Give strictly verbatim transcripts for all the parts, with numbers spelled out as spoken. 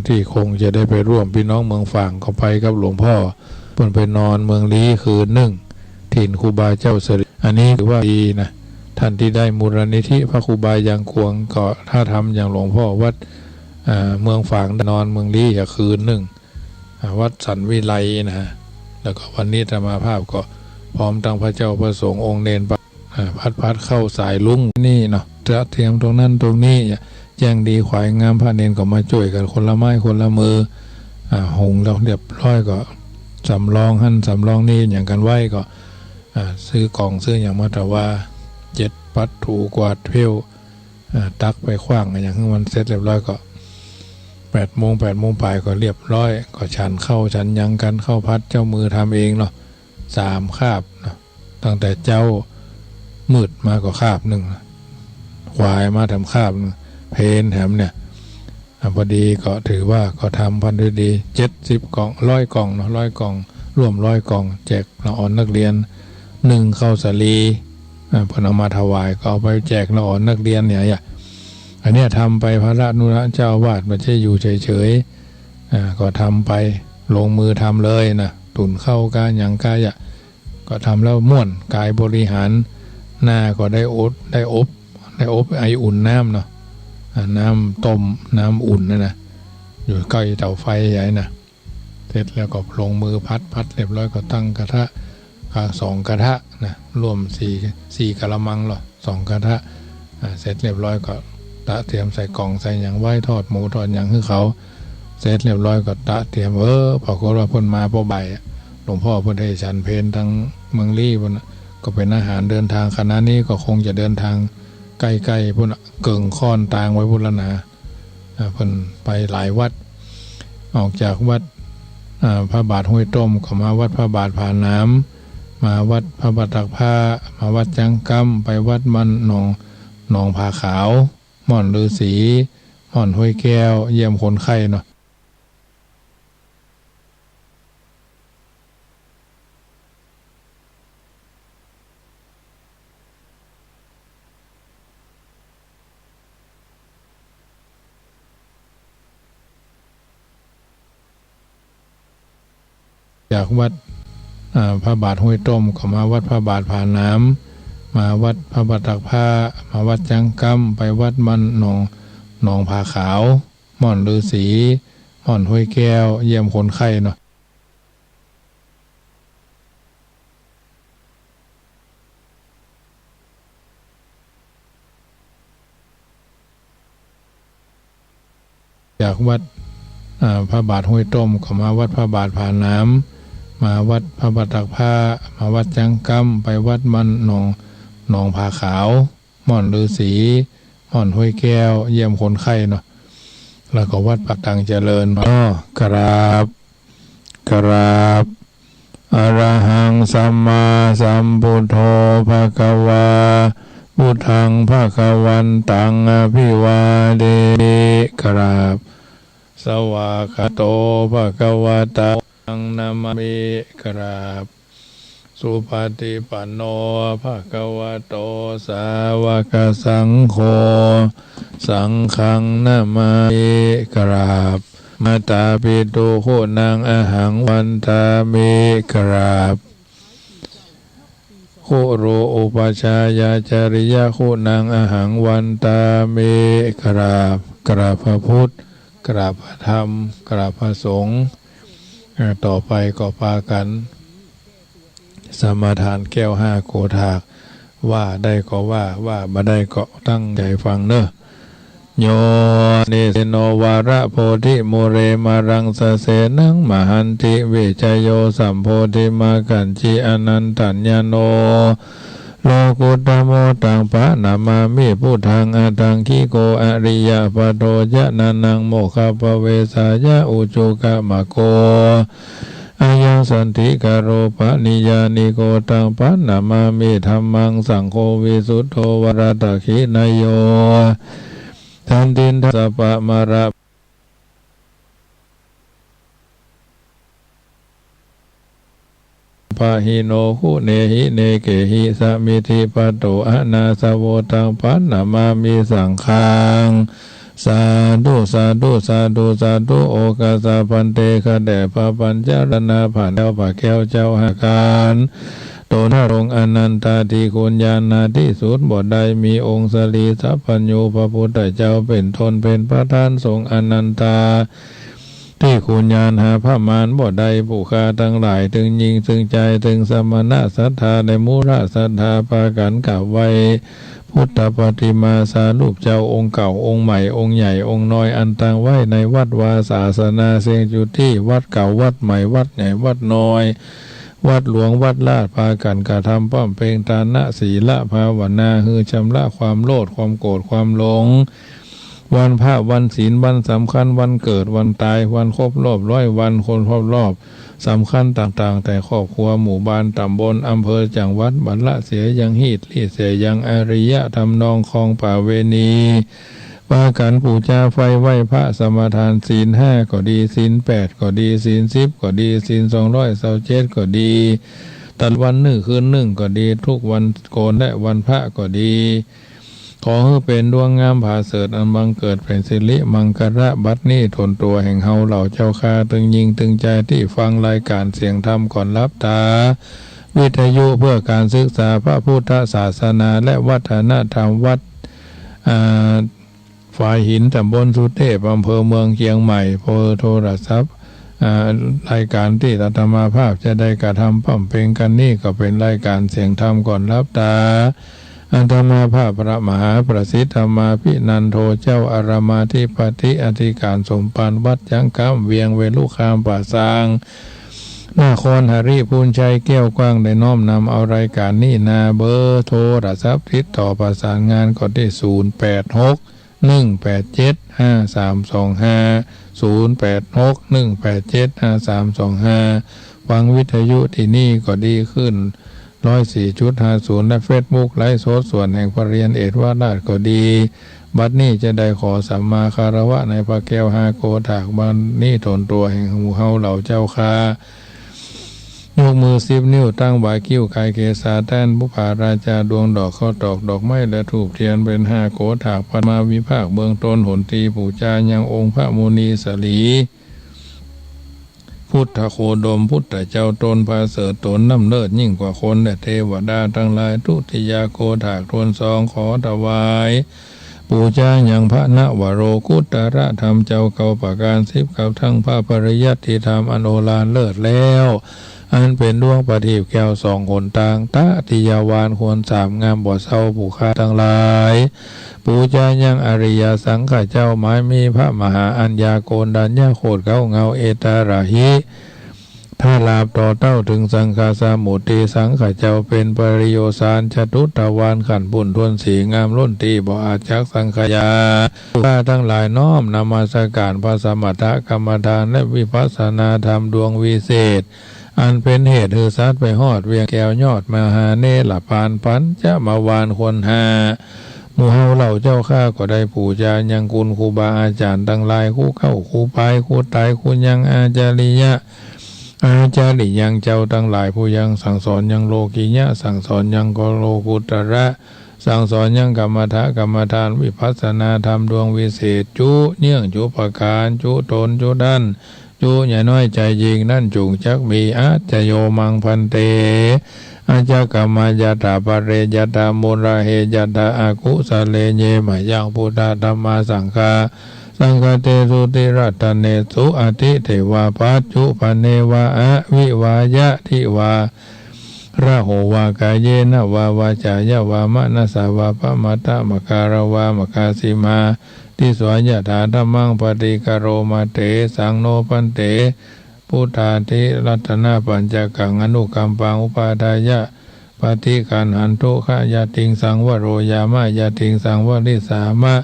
ตี้คงจะได้ไปร่วม ปี้น้องเมืองฝางก็ไปกับหลวงป้อ เปิ้นไปนอนเมืองลี้คืนนึ่ง ถิ่นครูบาเจ้าสิริ อันนี้ถือว่าดีนะ ต้านตี้ได้มูลนิธิพระครูบายังกวง ก็ถ้าทำอย่างหลวงป้อวัด อ่า เมืองฝาง นอนเมืองลี้อะคืนนึ่ง อ่า วัดสันวิไลนะฮะ แล้วก็วันนี้อาตมาภาพก็พร้อมตังพระเจ้าพระสงฆ์องค์เณร อ่า พัดๆ เข้าสายลุงนี่เนาะ จะเตรียมตรงนั้นตรงนี้ แจ้งดีขวายงาม พระเณรก็มาจ้วยกั๋นคนละไม้คนละมือ อ่า หุงแล้วเรียบร้อยก็สำรองหั้นสำรองนี่หยังกั๋นไว้ก็ อ่า ซื้อกล่องซื้อหยังมาถวาย เจ็ดปัดถูกวาดเผี้ยว อ่า ตักไปขว้างหยังหื้อมันเสร็จเรียบร้อยก็ แปดโมง แปดโมงป๋ายก็เรียบร้อย ก็ฉันข้าวฉันหยังกั๋น ข้าวผัดเจ้ามือทำเองเนาะ สามคาบเนาะ ตั้งแต่เจ๊ามืดมาก็คาบนึ่ง ขวายมาแถมคาบนึ่ง เพลแถมเนี่ย อ่ะ พอดีก็ถือว่าก็ทำพันธุ์ดี เจ็ดสิบกล่อง ร้อยกล่องเนาะ ร้อยกล่อง ร่วมร้อยกล่อง แจกละอ่อนนักเรียน นึ่งข้าวสาลี อ่ะ เปิ้นเอามาถวายก็เอาไปแจกละอ่อนนักเรียนเนี่ย อ่ะ อันเนี้ยทำไป พระอนุรักษ์เจ้าอาวาสบ่ใจ้อยู่เฉยๆ อ่ะ ก็ทำไป ลงมือทำเลยนะ ตุ๋นข้าวกาหยังกา อ่ะ ก็ทำแล้วม่วนกายบริหาร หน้าก็ได้อบ ได้อบ ได้อบไออุ่นน้ำเนาะ อ่า น้ำต้ม น้ำอุ่นนั่นนะ อยู่ใก้เต๋าไฟใหญ่นะ เสร็จแล้วก็ลงมือผัด ผัดเรียบร้อยก็ตั้งกระทะ อ่า สองกระทะนะ ร่วมสี่ สี่กะละมังเนาะ สองกระทะ อ่า เสร็จเรียบร้อยก็ตะเตรียมใส่กล่องใส่หยังไว้ ทอดหมูทอดหยังหื้อเขา เสร็จเรียบร้อยก็ตะเตรียม เออ ปรากฏว่าเปิ้นมาพอบ่ายอะ หลวงป้อเปิ้นได้ฉันเพลตังเมืองลี้ปู้นน่ะ ก็เป๋นอาหารเดินตาง ขณะนี้ก็คงจะเดินตางใก้ๆ ปู้นน่ะ เกิ่งค่อนตางไว้ปู้นแล้วนะ อ่า เปิ้นไปหลายวัด ออกจากวัด อ่า พระบาทห้วยต้ม ก็มาวัดพระบาทผาหนาม มาวัดพระบาทตากผ้า มาวัดจั๊งกำ ไปวัดบ้านหนอง หนองผาขาว ม่อนฤๅษี ม่อนห้วยแก้ว เยี่ยมคนไข้เนาะ จากวัด อ่า พระบาทห้วยต้ม ก็มาวัดพระบาทผาหนาม มาวัดพระบาทตากผ้า มาวัดจั๊งกำ ไปวัดบ้านหนอง หนองผาขาว ม่อนฤๅษี ม่อนห้วยแก้ว เยี่ยมคนไข้เนาะ จากวัด อ่า พระบาทห้วยต้ม ก็มาวัดพระบาทผาหนาม มาวัดพระบาทตากผ้า มาวัดจั๊งกำ ไปวัดบ้านหนอง หนองผาขาว ม่อนฤๅษี ม่อนห้วยแก้ว เยี่ยมคนไข้เนาะ แล้วก็วัดป่าตังเจริญ อ้อ กราบ กราบ อะระหังสัมมาสัมพุทโธ ภะคะวา พุทธังภะคะวันตัง อะภิวาเทมิ กราบ สวากขาโต ภะคะวะตา ธัง นะมามิ กราบ สุปะฏิปันโน ภะคะวะโต สาวะกะสังโฆ สังฆัง นะมามิ กราบ มาตาปิตุ กุณัง อะหัง วันทามิ กราบ กุรู อุปัชฌายาจาริยะ กุณัง อะหัง วันทามิ กราบ กราบพระพุทธ กราบพระธรรม กราบพระสงฆ์ เอ่อ ต่อไปก็ปากั๋น สมาทานแก้วห้าโขฏฐาก ว่าได้ก็ว่า ว่าบ่ได้ก็ตั้งใจ๋ฟังเน่อ โย เนสสิโน วาระโพธิมูเล มารังสะเสนัง มหันติ วิจโย สัมโพธิมักขัญญิ อนันตัญญาโณ โลกุตตะโม ตัง ปะนะมามิ พุทธัง อะทังกิโก อะริยะปะโท จะนะนัง โมกขัพพะเวสายะ อุจุกะมะโก อะยังสันติกะโร ปะนิยานิโก ตัง ปะนะมามิ ธัมมัง สังโฆ วิสุทโธ วะระตะขินะโย สันตินทะ สัปปะมาระ ปะหิโน กุเณหิ เนเกหิ สะมิทธิปะโต อะนาสะโว ตัง ปะนะมามิ สังฆัง สาธุ สาธุ สาธุ สาธุ โอฆะสะภันเต ข้าแต่พระปัญจรัตนา ผ่านแล้วพระแก้วเจ้าห้าประก๋าน ต๋นพระองค์อนันตา ตี้คุณญาณหาตี้สุดบ่ได้ มีองค์สรีสัพพัญญูพระพุทธเจ้าเป๋นต้น เป๋นประธาน ทรงอนันตา ตี้คุณญาณหาประมาณบ่ได้ ผู้ข้าตังหลาย ตึงญิงตึงจาย ตึงสมณะศรัทธา และมุระศรัทธา ปากั๋นกราบไหว้ พุทธปฏิมาสารูปเจ้า องค์เก่า องค์ใหม่ องค์ใหญ่ องค์น้อย อันตั้งไว้ในวัดวาศาสนา เสี้ยงจุติ วัดเก่า วัดใหม่ วัดใหญ่ วัดน้อย วัดหลวง วัดราช ปากั๋นกระทำบำเพ็ญทานะ ศีลภาวนา หื้อชำระความโลภ ความโกรธ ความหลง วันพระ วันศีล วันสำคัญ วันเกิด วันตาย วันครบรอบร้อยวัน คนครบรอบสำคัญต่างๆ แต่ครอบครัว หมู่บ้าน ต๋ำบล อำเภอ จังหวัด บัลละเสียยังฮีต ลี่เสียยังอาริยะ ทำนองครองประเวณี ปากั๋นปู๋จาไฟไหว้พระ สมาทานศีลห้าก็ดี ศีลแปดก็ดี ศีลสิบก็ดี ศีลสองร้อยซาวเจ็ดก็ดี ตลอดวันนึ่งคืนนึ่งก็ดี ทุกวันโกนและวันพระก็ดี ขอหื้อเป๋นดวงงามผาเสริฐ อันบังเกิดเป๋นสิริมังคละ บัดนี้ตนตั๋วแห่งเฮาเหล่าเจ้าข้า ตึงญิงตึงจาย ตี้ฟังรายก๋านเสียงธรรมก่อนหลับต๋า วิทยุเพื่อการศึกษาพระพุทธศาสนาและวัฒนธรรมวัด อ่า ฝายหิน ต๋ำบลสุเทพ อำเภอเมืองเจียงใหม่ เบอร์โทรศัพท์ อ่า รายก๋านตี้อาตมาภาพจะได้กระทำบำเพ็ญกั๋นนี้ ก็เป๋นรายก๋านเสียงธรรมก่อนหลับต๋า อาตมาภาพพระมหาประสิทธิ์ธรรมาภินันโท เจ้าอารามอธิปติอธิก๋านสมภารวัดจังกำ เวียงเวลุคามป่าซาง นครหริภุญชัยแก้วกว้าง ได้น้อมนำเอารายก๋านนี้นา เบอร์โทรศัพท์ติดต่อประสานงานก็ตี้ ศูนย์แปดหก หนึ่งแปดเจ็ด ห้าสามสองห้า ศูนย์แปดหก หนึ่งแปดเจ็ด ห้าสามสองห้า ฟังวิทยุตี้นี่ก็ดี คลื่น ร้อยสี่จุดห้าศูนย์ และเฟซบุ๊กไลฟ์สด ส่วนแห่งพระเรียนเอตวราชก็ดี บัดนี้จะได้ขอสัมมาคารวะในพระแก้วห้าโกฏาก บัดนี้ตนตั๋วแห่งหมู่เฮาเหล่าเจ้าข้า ยกมือสิบนิ้ว ตั้งบ่าคิ้ว กายเกศาแต้น บุปผาราจาดวงดอก ข้าวตอกดอกไม้และธูปเตียน เป๋นห้าโกฏาก ปัดมาวิภาคเบื้องต้น หนตี้ปู๋จายังองค์พระมุนีสรี พุทธโคดม พุทธเจ้าต๋นผาเสริฐ ต๋นล้ำเลิศยิ่งกว่าคนและเตวดาตังหลาย ทุติยโกฏาก ถ้วนสอง ขอถวาย ปู๋จายังพระนวโรกุตตรธรรมเจ้าเก้าประก๋านสิบ กับทั้งพระปริยัติธรรมอันโอฬารเลิศแล้ว อันเป๋นดวงประทีปแก้วส่องหนตาง ตติยวาทควรสาม งามบ่เศร้า ผู้ข้าตังหลาย ปู๋จายังอริยสังฆเจ้า หมายมีพระมหาอัญญาโกณฑัญญโคตร เก๊าเหง้าเอตตะระหิ ถ้าลาบต่อเต้าเถิงสังฆสมุติ สังฆเจ้าเป๋นปริโยสาร จตุตวาทขั้นปุ้นถ้วนสี่ งามล้นตี้ บ่อาจจักสังขยา ข้าตังหลายน้อมนมัสก๋านพระสมถกรรมฐานและวิปัสสนาธรรมดวงวิเศษ อันเป๋นเหตุหื้อสัตว์ไปฮอดเวียงแก้วยอดมหาเนรปาน ปัญจมวาทควรห้า หมู่เฮาเหล่าเจ้าข้าก็ได้ปู๋จายังคุณครูบาอาจ๋ารย์ตังหลาย ครูเก๊า ครูปาย ครูต๋าย ครูยัง อาจาริยะ อาจาริยังเจ้าตังหลาย ผู้ยังสั่งสอนยังโลกิยะ สั่งสอนยังโลกุตตระ สั่งสอนยังกรรมถกรรมฐานวิปัสสนาธรรมดวงวิเศษ จุเยื่องจุประก๋าน จุต๋นจุต้าน จุใหญ่น้อยใจ๋ยิ่งนั้นจุ่งจักมี อาจโยมังภันเต อาจจกรรมะยัตถะปะเรยัตถะมูละเหยัตถะอกุสะเลเย มะยังพุทธะธัมมะสังฆะ สังคเตสุติรัตเนสุ อติเตวาปัจจุบันเนวา อวิวายะทิวาระโหวา กาเยนะวาวาจายะวามะนะสาวา ปะมาทะมะการะวามะคาสิมา ติสสายะถาธัมมังปะติกะโรมะ เตสังโนภันเต พุทธาทิรัตนะปัญจกัง อนุกัมปังอุปาทายะ ปะติกัณหันตุ ขะยะติงสังวะโรยามะ ยะติงสังวะริสามะ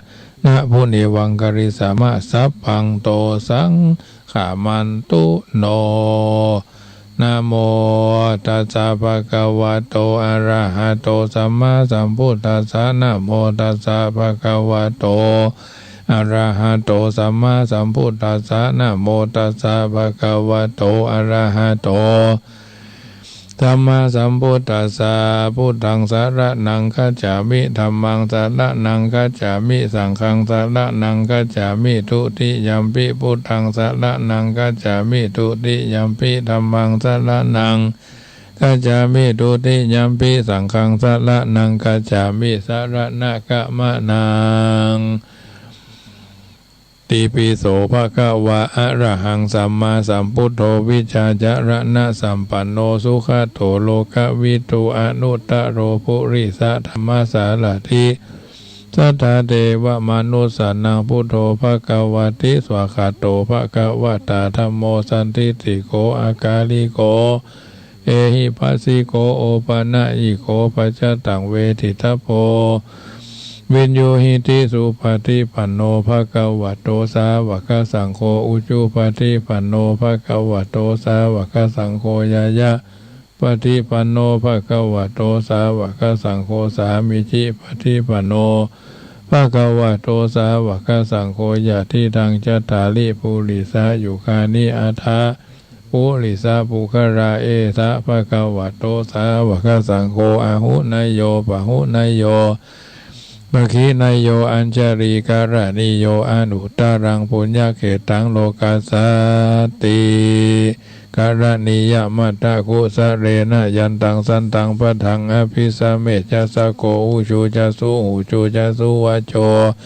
นะภุเนวังกะริสามะ สัพพังโตสังขะมันตุโน นะโมตัสสะภะคะวะโต อะระหะโต สัมมาสัมพุทธัสสะ นะโมตัสสะภะคะวะโต อะระหะโต สัมมาสัมพุทธัสสะ นะโมตัสสะภะคะวะโต อะระหะโต Sammāsambuddhassa. Buddhaṃ saraṇaṃ gacchāmi. Dhammaṃ saraṇaṃ gacchāmi. Saṅghaṃ saraṇaṃ gacchāmi. Dutiyampi buddhaṃ saraṇaṃ gacchāmi. Dutiyampi dhammaṃ saraṇaṃ gacchāmi. Dutiyampi saṅghaṃ saraṇaṃ gacchāmi. Saraṇagamanaṃ. Itipi so bhagavā arahaṃ sammāsambuddho vijjācaraṇasampanno sugato lokavidū anuttaro purisadammasārathi satthā devamanussānaṃ buddho bhagavāti. Svākkhāto bhagavatā dhammo sandiṭṭhiko akāliko ehipassiko opanayiko paccattaṃ veditabbo viññūhīti. Supaṭipanno bhagavato sāvakasaṅgho, ujupaṭipanno bhagavato sāvakasaṅgho, ñāyapaṭipanno bhagavato sāvakasaṅgho, sāmīcipaṭipanno bhagavato sāvakasaṅgho, yadidaṃ cattāri purisayugāni aṭṭha purisapuggalā, esa bhagavato sāvakasaṅgho, āhuneyyo pāhuneyyo dakkhiṇeyyo añjalikaraṇīyo anuttaraṃ puññakkhettaṃ lokassāti. Karaṇīyamatthakusalena yantaṃ santaṃ padaṃ abhisamecca, sakko ujū ca suhujū ca suvaco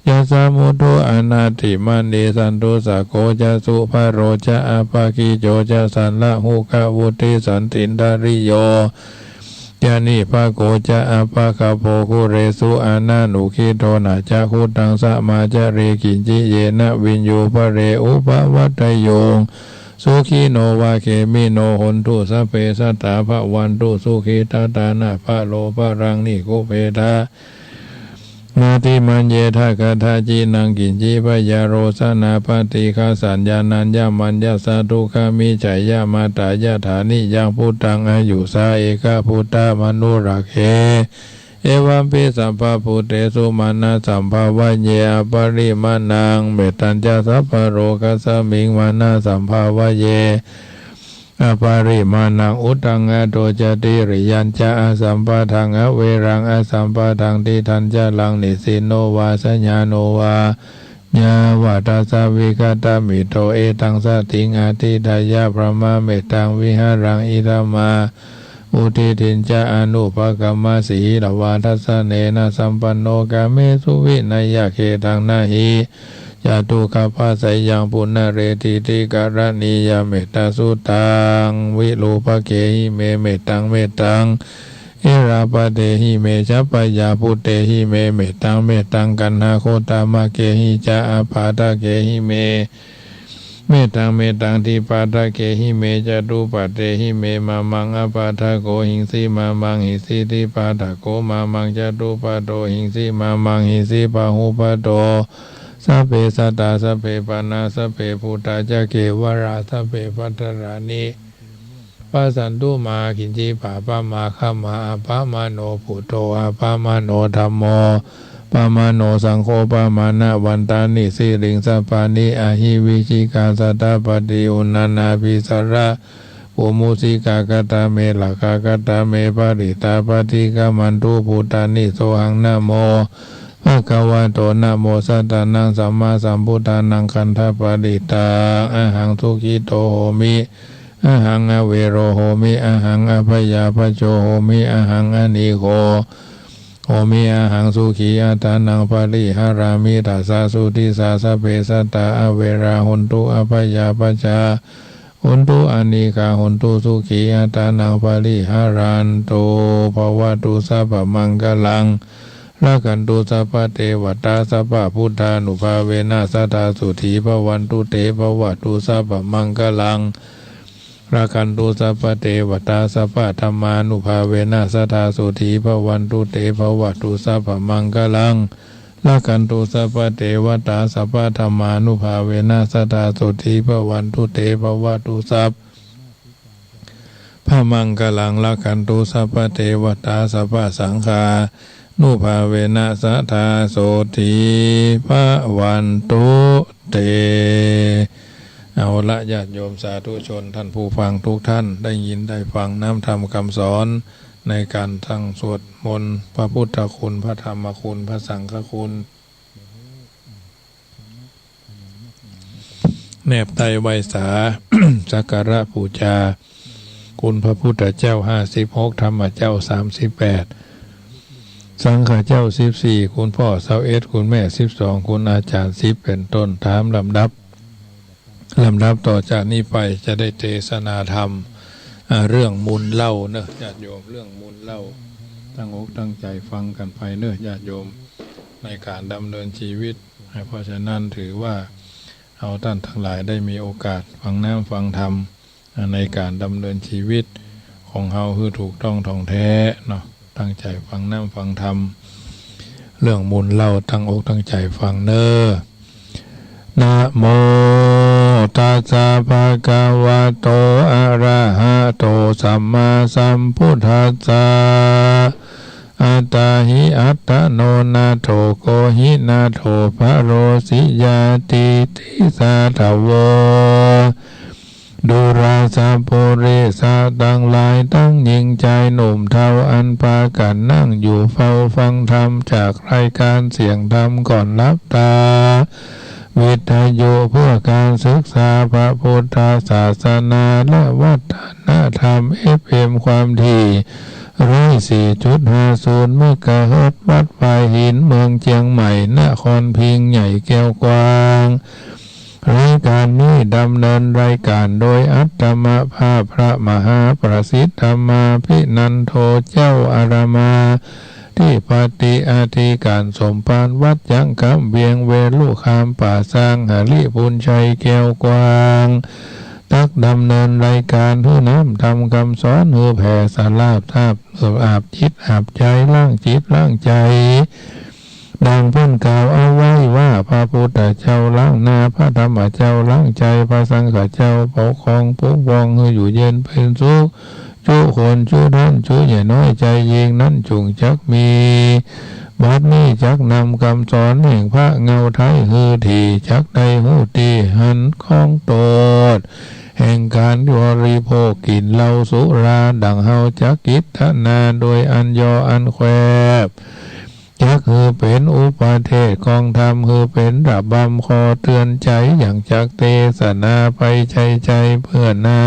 cassa mudu anatimānī, santussako ca subharo ca appakicco ca sallahukavutti, santindriyo ca nipako ca appagabbho kulesu ananugiddho. Na ca khuddaṃ samācare kiñci yena viññū pare upavadeyyuṃ. Sukhino vā khemino hontu sabbe sattā bhavantu sukhitattā. Na paro paraṃ nikubbetha nātimaññetha katthaci naṃ kiñci byārosanā paṭighasaññā nāññamaññassa dukkhamiccheyya. Mātā yathā niyaṃ puttaṃ āyusā ekaputtamanurakkhe, evampi sabbabhūtesu mānasambhāvaye aparimāṇaṃ. Mettañca sabbalokasmiṃ mānasambhāvaye aparimāṇaṃ, uddhaṃ adho ca tiriyañca asambādhaṃ averaṃ asapattaṃ. Tiṭṭhañcaraṃ nisinno vā sayāno vā yāvatassa vigatamiddho, etaṃ satiṃ adhiṭṭheyya brahmametaṃ vihāraṃ idhamāhu. Diṭṭhiñca anupagamma sīlavā dassanena sampanno, kāmesu vineyya gedhaṃ na hi jātu gabbhaseyyaṃ punaretīti. Karaṇīyam mettasuttaṃ. Virūpakkhehi me mettaṃ mettaṃ, erāpadehi me chappayāvuttehi me mettaṃ mettaṃ, kaṇhagotamaggehi ca apādakehi me mettaṃ mettaṃ, dvipādakehi me catuppadehi me. Mā maṃ appādako hiṃsi, mā maṃ hiṃsi dvipādako, mā maṃ catuppadako hiṃsi, mā maṃ hiṃsi bahuppado. Sabbe sattā sabbe pāṇā sabbe bhūtā ca kevalā, sabbe bhadrāni passantu mā kiñci pāpam ā khamā. Appamāṇo buddho, appamāṇo dhammo, pamāṇo saṅgho, pamāṇavantāni siriṃsapāni, ahi vicchikā satapadī uṇṇānābhī sarabū mūsikā. Katā me rakkhā, katā me parittā, paṭikkamantu bhūtāni. Sohaṃ namo bhagavato, namo sattannaṃ sammāsambuddhānaṃ. Khandhaparittaṃ. Ahaṃ sukhito homi, ahaṃ avero homi, ahaṃ abyāpajjho homi, ahaṃ anīgho homi, ahaṃ sukhī attānaṃ pariharāmi. Tassa suddhissa sabbe sattā averā hontu, abyāpajjhā hontu, anīghā hontu, sukhī attānaṃ pariharantu. Bhavatu sabbamaṅgalaṃ, rakkhantu sabbadevatā, sabbabuddhānubhāvena sadā sotthī bhavantu te. Bhavatu sabbamaṅgalaṃ, rakkhantu sabbadevatā, sabbadhammānubhāvena sadā sotthī bhavantu te. Bhavatu sabbamaṅgalaṃ, rakkhantu sabbadevatā, sabbadhammānubhāvena sadā sotthī bhavantu te. Bhavatu sabbamaṅgalaṃ, rakkhantu sabbadevatā, sabbasaṅghānubhāvena sadā sotthī bhavantu te. เอาละ ญาติโยมสาธุชน ท่านผู้ฟังทุกท่าน ได้ยินได้ฟังน้ำธรรมคำสอน ในก๋านตั้งสวดมนต์ พระพุทธคุณ พระธรรมคุณ พระสังฆคุณ แนบใต้ไหว้สา สักการะปู๋จา คุณพระพุทธเจ้า ห้าสิบหก ธรรมเจ้า สามสิบแปด สังฆเจ้า สิบสี่ คุณพ่อ ซาวเอ็ด คุณแม่ สิบสอง คุณอาจ๋ารย์ สิบ เป๋นต้น ต๋ามลำดับ ลำดับต่อจากนี้ไปจะได้เตสนาธรรม อ่า เรื่องมูลเหล้าเนาะ ญาติโยม เรื่องมูลเหล้า ตั้งอกตั้งใจ๋ฟังกั๋นไปเนาะ ญาติโยม ในก๋านดำเนินชีวิต เพราะฉะนั้นถือว่า เอาต้านตังหลายได้มีโอกาสฟังน้ำฟังธรรม ในก๋านดำเนินชีวิตของเฮาหื้อถูกต้องถ่องแท้เนาะ ตั้งใจ๋ฟังน้ำฟังธรรม เรื่องมูลเหล้า ตั้งอกตั้งใจ๋ฟังเน่อ นะโม ตัสสะ ภะคะวะโต อะระหะโต สัมมาสัมพุทธัสสะ อัตตาหิ อัตตโน นาโถ โกหิ นาโถ พะโรสิ ญาติ ติสาทะโว ดูราสะ ปุริสะตังหลาย ตังหญิงจายหนุ่มเฒ่า อันปากั๋นนั่งอยู่เฝ้าฟังธรรมจากรายก๋านเสียงธรรมก่อนหลับต๋า วิทยุเพื่อก๋านศึกษาพระพุทธศาสนาและวัฒนธรรม เอฟเอ็ม ความถี่ ร้อยสี่จุดห้าศูนย์ เมกะเฮิรตซ์ วัดฝายหิน เมืองเจียงใหม่ นครพิงค์ใหญ่แก้วกว้าง รายก๋านนี้ดำเนินรายก๋านโดยอัตมภาพพระมหาประสิทธิ์ธรรมาภินันโท เจ้าอารามอธิปติอธิก๋านสมภารวัดจังกำเวียง เวลุคามป่าซาง หริภุญชัยแก้วกว้าง ตักดำเนินรายก๋านหื้อน้ำธรรมคำสอน หื้อแผ่สลาบทราบ หื้ออาบจิตอาบใจ๋ ล้างจิตล้างใจ๋ ดังเปิ้นกล่าวเอาไว้ว่า พระพุทธเจ้าล้างหน้า พระธรรมเจ้าล้างใจ๋ พระสังฆเจ้าปกครองปกป้อง หื้ออยู่เย็นเป๋นสุข จุคนจุท่าน จุใหญ่น้อยใจ๋ยิ่งนั้นจุ่งจักมี บัดนี้จักนำกำสอนแห่งพระเงาไท้หื้อถี่ จักได้ฮู้ตี้หันของโต้ษ แห่งก๋านบริโภคกิ๋นเหล้าสุรา ดังเฮาจักกิตนาโดยอันย่ออันแควบ จักหื้อเป๋นอุปเทศของธรรม หื้อเป๋นระบำข้อเตื๋อนใจ๋ อย่างจักเตสนาไปใจ๋ใจ๋เปื้อหน้า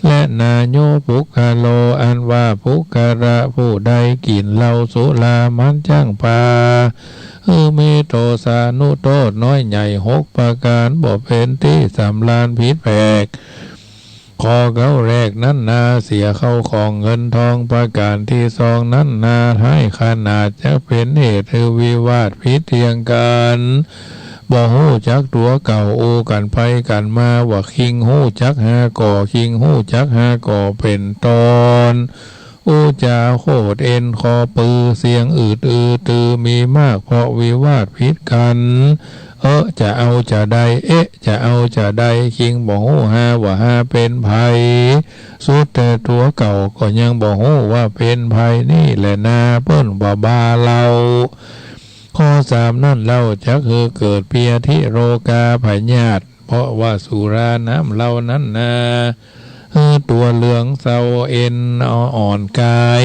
และหน้าโย ปุคคโล อันว่าปุคคละผู้ใดกิ๋นเหล้าสุรา มันจั้งปา หื้อมีโตษานุโต้ษน้อยใหญ่หกประก๋าน บ่เป๋นตี้สำราญผิดแผก ข้อเก้าแรกนั้นนา เสียเข้าของเงินทอง ประก๋านตี้สองนั้นนา ฮ้ายขนาด จักเป๋นเหตุหื้อวิวาทผิดเถียงกั๋น บ่ฮู้จักตั๋วเก่า อู้กั๋นไปกั๋นมาว่า คิงฮู้จักห้าก่อ คิงฮู้จักห้าก่อ เป๋นต้น อู้จ๋าโขดเอ็นคอปือ เสียงอืดอือตือมีมาก เพราะวิวาทผิดกั๋น เอ๊ะ จะเอาจะใด เอ๊ะ จะเอาจะใด คิงบ่ฮู้ฮาว่าฮาเป๋นใผ สุดแต่ตั๋วเก่าก็ยังบ่ฮู้ว่าเป๋นใผ นี่แหละนาเปิ้นว่าบ้าเหล้า ข้อสามนั้นเล่า จักหื้อเกิดเปียธิโรคาพยาธิ เพราะว่าสุราน้ำเหล้านั้นนา หื้อตั๋วเหลืองเซาเอ็นอ่อนก๋าย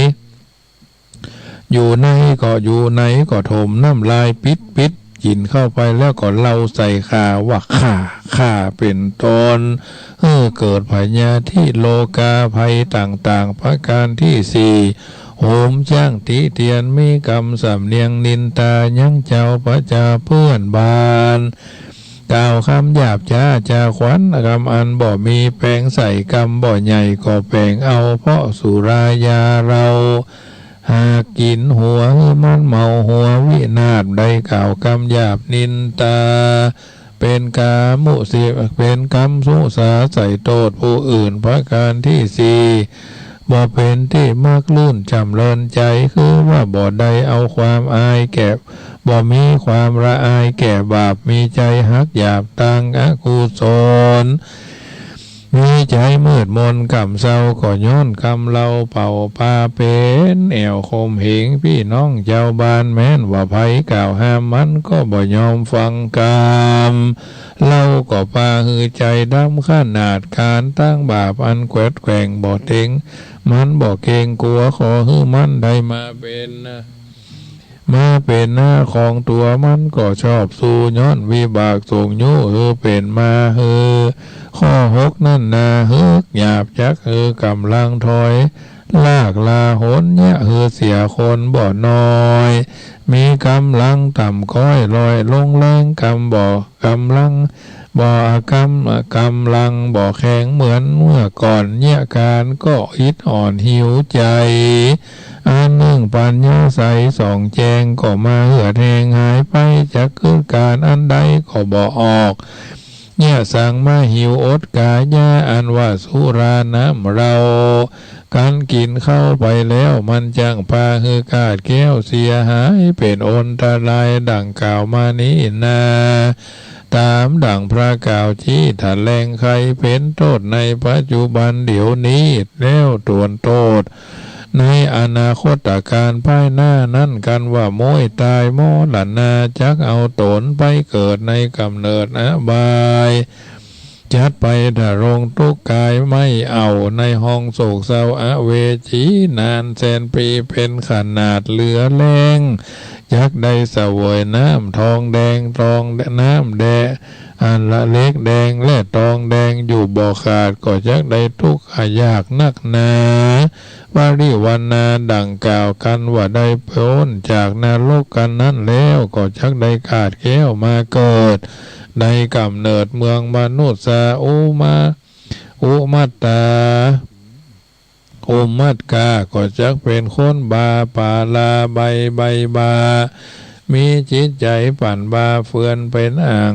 อยู่ในก็อยู่ในก็ถมน้ำลายปิดปิด กิ๋นเข้าไปแล้วก็เล่าใส่ข่าว่าข่า ข่า เป๋นต้น หื้อเกิดพยาธิโรคาภัยต่างๆ ประก๋านตี้สี่ โหมจ้างติเตียน มีกำสำเนียงนินตา ยังเจ้าประจาเปื้อนบ้าน กล่าวกำหยาบจ๊าจ๋าขวัญ กำอันบ่มีแป๋งใส่ กำบ่ใหญ่ก็แป๋งเอา เพราะสุรายาเหล้า หากกิ๋นหัวหื้อมันเมาหัววินาศ ได้กล่าวกำหยาบนินตา เป๋นกามุสิ เป๋นกำมุสาใส่โต้ษผู้อื่น ประก๋านตี้สี่ บ่เป๋นตี้มักลื่นจ๋ำเริญใจ๋ คือว่าบ่ได้เอาความอายแก่ บ่มีความละอายแก่บาป มีใจ๋ฮักหยาบตางอกุศล มีใจ๋มืดมนก่ำเซา ก็ย้อนกำเลาเป่าปาเป๋น แอ่วข่มเหงปี้น้องจาวบ้าน แม้นว่าใผกล่าวห้ามมันก็บ่ยอมฟังกำ เลาก็ปาหื้อใจ๋ดำขนาด ขานตางบาปอันแขวดแขว่งบ่เต็ง มันบ่เกรงกั๋ว ขอหื้อมันได้มาเป๋น มาเป๋นนาของตั๋ว มันก็ชอบสู้ ย้อนวิบากส่งยุหื้อเป๋นมาหื้อ ข้อหกนั้นนา ฮึกหยาบจักหื้อก่ำลังถอย ลากลาหนเยียะหื้อเสียคนบ่น้อย มีก่ำลังต่ำก้อย ล่อยลงแรงก่ำบ่ ก่ำลังบ่ ก่ำ ก่ำลังบ่แข็งเหมือนเมื่อก่อน เยียะก๋านก็อิดอ่อนหิวใจ๋ อันนึ่งปัญญาใสส่องแจ้ง ก็มาเหือดแห้งหายไป จักกึ๊ดก๋านอันใดก็บ่ออก เยียะสังมาหิวอดก๋ายา อันว่าสุราน้ำเหล้า กันกิ๋นเข้าไปแล้ว มันจั้งปาหื้อก้าดแก้วเสียหาย เป๋นอันตรายดังกล่าวมานี้นา ต๋ามดั่งพระกล่าวจี๊แถลงไข เป๋นโต้ษในปัจจุบันเดี๋ยวนี้ แล้วตวนโต้ษในอนาคตก๋าลภายหน้านั้น กันว่าม้วยต๋ายมรณา จักเอาต๋นไปเกิดในก่ำเนิดอบาย จัดไปทะรงทุกข์ก๋ายไหม้เอา ในห้องโศกเศร้าอเวจี นานแสนปี๋เป๋นขนาดเหลือแฮง จักได้เสวยน้ำทองแดง ทอง น้ำแดง อันละเหล็กแดงและทองแดงอยู่บ่ขาด ก็จักได้ทุกข์ยากนักหนา ปริวรรณาดังกล่าว กันว่าได้ป๊นจากนรกกันนั้นแล้ว ก็จักได้ก้าดแก้วมาเกิด ในก่ำเนิดเมืองมนุษย์สา อุมา อุมัตตา อุมัตกา ก็จักเป๋นคนบ่าป๋าลาใบ ใบบ่า มีจิตใจ๋ปั่นบ่าเฟือน เป๋นอ่าง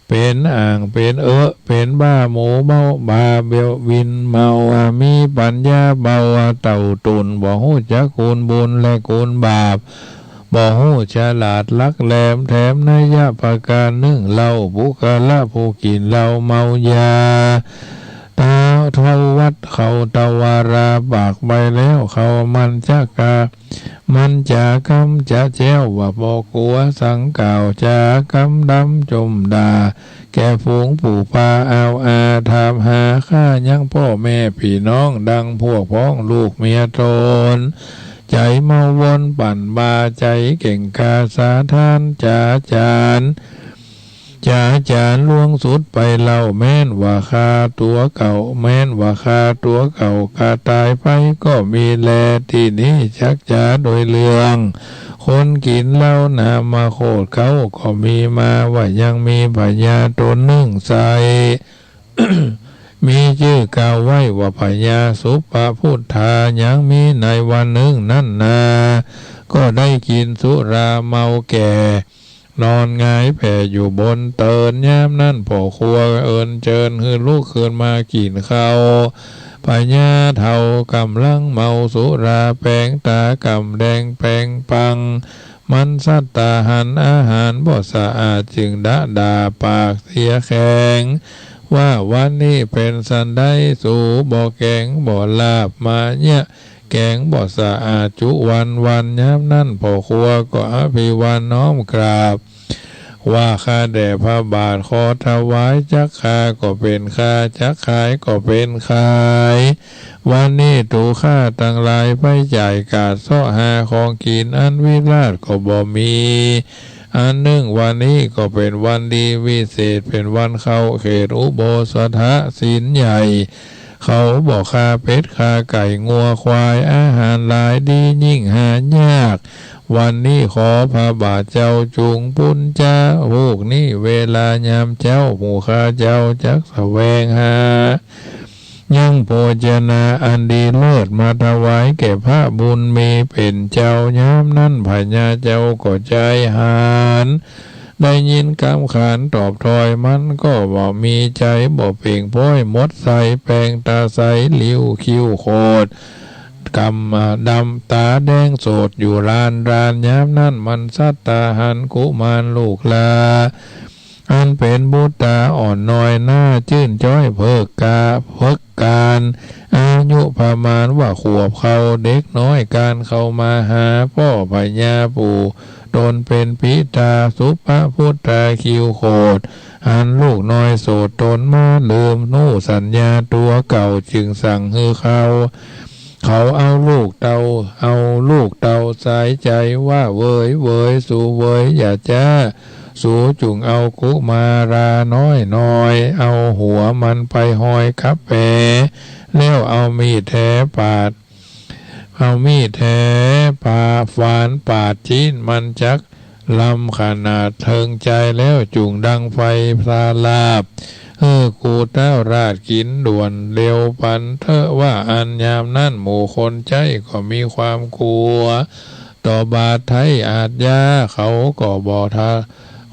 เป๋นอ่าง เป๋นเอะ เป๋นบ่าหมูเมา บ่าเบลวินเมา มีปัญญาเบาเต่าตุ่น บ่ฮู้จักคุณบุญและคุณบาป บ่ฮู้ฉลาดหลักแหลม แถมนัยยะประก๋านนึ่งเล่า ปุคคละผู้กิ๋นเหล้าเมายา ตาเทาวัดเขาตะวารา ปากไปแล้วเขามันจะกา มันจ๋ากำจะแจ้วว่าบ่กั๋ว สังกล่าวจ๋ากำดำจ่มด่า แก่ฝูงปู่ป่าอาวอา ถามหาข้ายังป้อแม่ปี้น้อง ดังพวกพ้องลูกเมียต๋น ใจ๋เมาวนปั่นบ่า ใจ๋เก่งกาสาธารจ๋าจ๋าน จ๋าจ๋านล่วงสุดไปเล่า แม้นว่าข้าตั๋วเก่า แม้นว่าข้าตั๋วเก่ากาต๋ายไปก็มีแล ตี้นี้จักจ๋าโดยเรื่อง คนกิ๋นเหล้าหนามโคตรเขาก็มีมา ว่ายังมีพญาต๋นนึ่งใส่ มีจื้อกล่าวไว้ว่าพญาสุปพุทธา ยังมีในวันนึ่งนั้นนา ก็ได้กิ๋นสุราเมาแก่ นอนหงายแผ่อยู่บนเติน ยามนั้นป้อครัวเอิญเจิญ หื้อลุกขึ้นมากิ๋นข้าว พญาเฒ่าก่ำลังเมาสุรา แป๋งต๋าก่ำแดงแป๋งปัง มันสัตตาหันอาหารบ่สะอาด จึงดะด่าปากเสียแข็ง ว่าวันนี้เป๋นสันใด สูบ่แก๋งบ่ลาบมาเยียะ แก๋งบ่สะอาดจุวันวัน ยามนั้นป้อครัวก็อภิวาทน้อมกราบ ว่าข้าแด่พระบาทขอถวาย จักคาก็เป๋นคา จักขายก็เป๋นขาย วันนี้ตั๋วข้าตังหลายไปจ่ายกาดเซาะหาของกิ๋น อันวิราชก็บ่มี อันนึ่งวันนี้ก็เป๋นวันดีวิเศษ เป๋นวันเข้าเขตอุโบสถศีลใหญ่ เขาบ่ฆ่าเป็ดฆ่าไก่งัวควาย อาหารหลายดียิ่งหายาก วันนี้ขอพระบาทเจ้าจุงปุ้นจา พูกนี้เวลายามเจ๊า หมู่ข้าเจ้าจักแสวงหา ยังโภชนาอันดีเลิศมาถวายแก่พระบุญมีเป๋นเจ้า ยามนั้นพญาเจ้าก็ใจ๋หาญ ได้ยินกำขานตอบถ้อย มันก็บ่มีใจ๋บ่เป่งพ้อย หมดใสแป๋งต๋าใส ริ้วคิ้วโคตร กำดำต๋าแดงโสดอยู่ลานลาน ยามนั้นมันสัตตาหันกุมารลูกหล้า อันเป๋นบุตราอ่อนน้อยหน้าจื้นจ๊อยเผิกก๋า เผิกก๋าน อายุประมาณว่าขวบเข้า เด็กน้อยก๋านเข้ามาหาป้อพญา ปู่ต๋นเป๋นปิต๋า สุภะปุตตาคิวโขด หันลูกน้อยโสดต๋นมา ลืมฮู้สัญญาตั๋วเก่า จึงสั่งหื้อเขา เขาเอาลูกเต้า เอาลูกเต้าสายใจ๋ว่า เหวย เหวย สูเหวย อย่าจ๊า สูจุ่งเอากุมาราน้อยๆ เอาหัวมันไปฮอยกับแป๋ แล้วเอามีดแถปาด เอามีดแถปาด ฝานปาดจิ๊นมันจักลำขนาดเถิงใจ๋ แล้วจุ่งดังไฟสาลาบ หื้อกูเต้าราชกิ๋นด่วนเร็วปันเต๊อะ ว่าอั้น ยามนั้นหมู่คนใจ๊ก็มีความกั๋ว ต่อบาปไท้อาชญา เขาก็บ่ทะ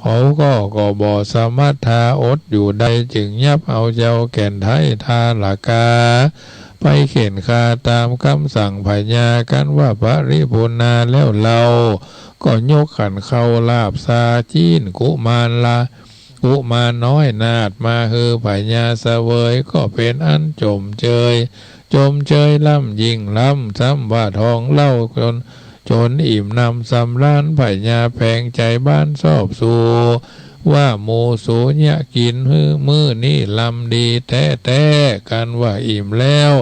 เขาก็ ก็บ่สามัตถาอดอยู่ได้ จึงยับเอาเจ้าแก่นไท้ทาลกา ไปเฆ่นฆ่าต๋ามกำสั่งพญา กันว่าปริปุณณาแล้วเล่า ก็ยกขันข้าวลาบซาจิ๊นกุมารละ กุมารน้อยนาฏมาหื้อพญาเสวย ก็เป๋นอันจ่มเจย จ่มเจยล้ำยิ่งล้ำ ซ้ำว่าท้องเล่าจน จนอิ่มหนำสำราญ พญาแผงใจ๋บ้านซอบสู่ ว่าหมู่สูเยียะกิ๋นหื้อมื้อนี้ลำดีแต๊ๆ กันว่าอิ่มแล้ว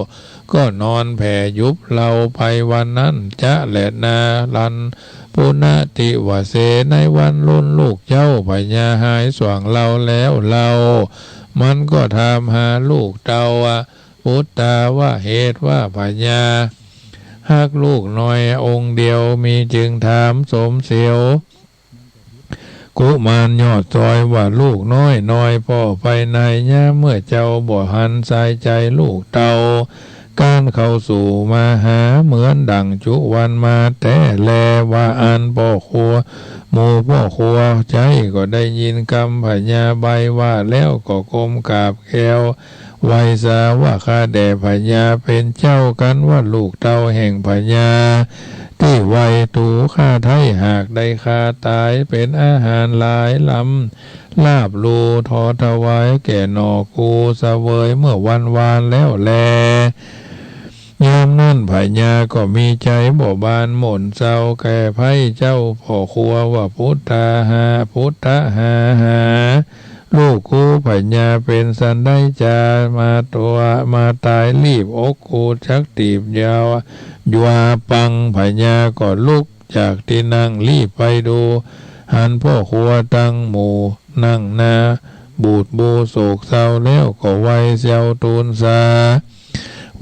ก็นอนแผ่หยุบเหล่าไปวันนั้นจะแลนา ลันปุณณติวเส ในวันรุ่นลูกเจ้าพญาหายส่วงเหล่าแล้วเล่า มันก็ถามหาลูกเต้าว่า ปุตตา ว่าเหตุว่าพญาฮักลูกน้อยองค์เดียว มีจึงถามสมเสียว กุมารยอดซอยว่า ลูกน้อยน้อยป้อไปไหน ยามเมื่อเจ้าบ่หันสายใจ๋ลูกเต้า ก๋านเข้าสู่มาหา เหมือนดั่งจุวันมาแต๊แล ว่าอั้นป้อครัว หมู่ป้อครัวใจ๊ก็ได้ยินกำพญาใบ้ว่าแล้ว ก็ก้มกราบแก้วไหว้สาว่า ข้าแต่พญาเป๋นเจ้า กันว่าลูกเต้าแห่งพญาตี้ไหว้ตั๋วข้าไท้ หากได้ข้าต๋ายเป๋นอาหารหลายลำ ลาบลู ถอถวายแก่หน่อกูเสวยเมื่อวันวานแล้วแล ยามนั้นพญาก็มีใจ๋บ่บานหม่นเศร้า แก่ไพร่เจ้าป้อครัวว่า ปุตตาหา ปุตตะหาหา ลูกกูพญาเป๋นสันใดจามาตั๋ว มาต๋ายลีบอกกูจักตี๋บยาว ยวาปัง พญาก็ลุกจากตี้นั่งลีบไปดู หันป้อครัวตังหมู่นั่งหน้าบูดบูโศกเศร้า แล้วก็ไหว้เสี้ยวตู๋นสา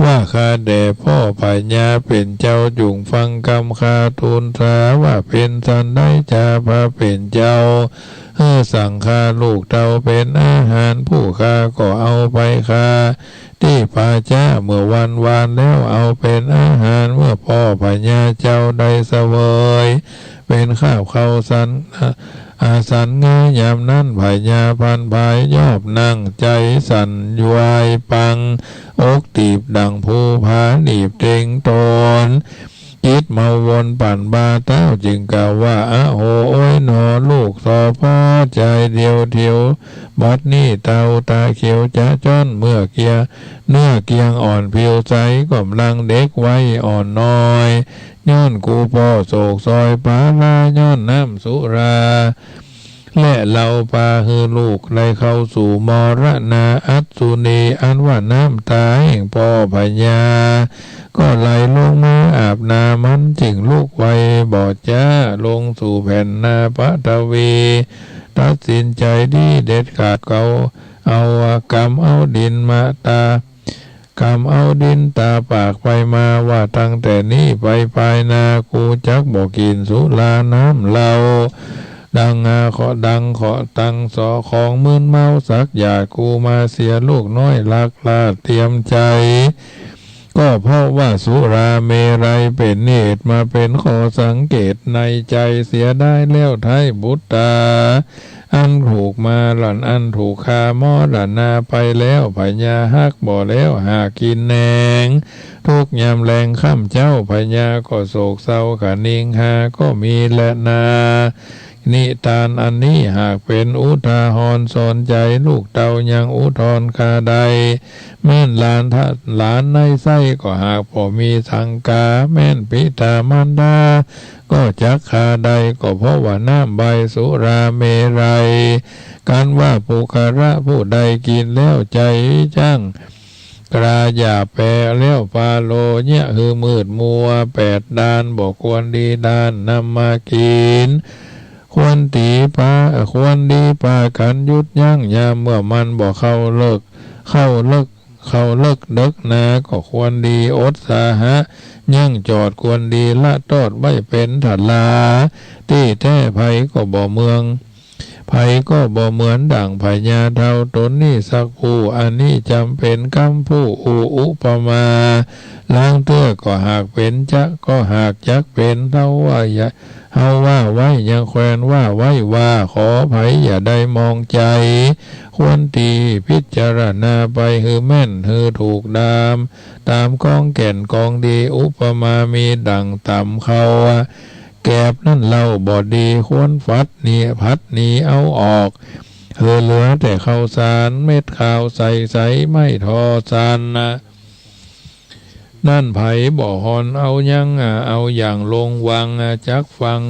ว่า ข้าแต่ป้อพญาเป๋นเจ้า จุ่งฟังกำข้าตู๋นสาว่า เป๋นสันใดจาพระเป๋นเจ้า หื้อสั่งข้าลูกเต้าเป๋นอาหาร ผู้ข้าก็เอาไปฆ่าตี้ป่าจ๊าเมื่อวันวานแล้ว เอาเป๋นอาหารเมื่อป้อพญาเจ้าได้เสวย เป๋นคาบข้าวสัน อาสันงายามนั้นพญาพันภายยอบนั่ง ใจ๋สั่นยวายปัง อกตี๋บดั่งภูผาหนีบเต็งต๋น จิตเมาวนปั่นบาเต้า จึงกล่าวว่า อะโห โอ๊ยหนอ ลูกสอพอใจ๋เดียวเถียว บัดนี้เต้าต๋าเขียวจะจ๊อน เมื่อเกีย เนื้อเกียงอ่อนผิวใส ก่ำลังเด็กวัยอ่อนน้อย ย้อนกูป้อโศกซอยปาลา ย้อนน้ำสุรา และเหล้าปาหื้อลูกได้เข้าสู่มรณา อัสสุนี อันว่าน้ำต๋าแห่งป้อพญา ก็ไหลลงมาอาบหน้า มันจึงลุกไหวบ่จ๊า ลงสู่แผ่นหน้าปฐวี ตัดสินใจ๋ดีเด็ดขาด เกาเอา กำเอาดินมาตา กำเอาดินตาปากไปมาว่า ตั้งแต่นี้ไปปายหน้า กูจักบ่กิ๋นสุราน้ำเหล้า ดังอาขอ ดังขอ ตังสอของมึนเมาสักหยาด กูมาเสียลูกน้อยลักลาดเตียมใจ๋ ก็เพราะว่าสุราเมรัยเป๋นเหตุ มาเป๋นข้อสังเกตในใจ๋เสียได้แล้วไท้ ปุตตา อันถูกมารัน อันถูกฆ่ามรณาไปแล้ว พญาฮักบ่แล้วหากกิ๋นแหนง ทุกยามแลงค่ำเจ๊า พญาก็โศกเศร้าคะนิงหาก็มีแลนา นิตานอันนี้หากเป๋นอุทาหรณ์สอนใจ๋ลูกเต้ายังอุทธรณ์คราใด แม่นหลานทะ หลานในใส้ก็หากบ่มีสังกา แม่นบิดามารดาก็จักฆ่าได้ ก็เพราะว่าน้ำใบสุราเมรัย กันว่าปุคคละผู้ใดกิ๋นแล้วใจ๋จั้ง กล้าหยาบแป๋แล้วปาโลเยียะหื้อมืดมัวแปดด้าน บ่ควรดีด้านนำมากิ๋น ควรดีปา ควรดีปากั๋นหยุดยั้ง ยามเมื่อมันบ่เข้าเลิก เข้าเลิก เข้าเลิกเดิ็กนา ก็ควรดีอดสาหะ ยั้งจอด ควรดีละตอดไว้เป๋นทรา ตี้แต๊ไผก็บ่เมือง ไผก็บ่เหมือนดั่งพญาเฒ่าต๋นนี้สักผู้ อันนี้จ๋ำเป๋นกำผู้อู้อุปมา ลางเตื้อก็หากเป๋นจะ ก็หากจักเป๋น เฮาว่าอย่า เฮาว่าไว้ยังแควนว่าไว้ว่า ขอไผอย่าได้มองใจ๋ ควรดีพิจารณาไปหื้อแม่นหื้อถูกดาม ต๋ามกองแก่นกองดี อุปมามีดั่งต๋ำข้าวแกบนั้นเล่า บ่ดีควรฝัดหนี ผัดหนีเอาออก หื้อเหลือแต่ข้าวสาร เม็ดข้าวใสๆ ไม่ทอสันนะ นั้นไผบ่ห่อนเอายัง เอาอย่างลงวัง จักฟัง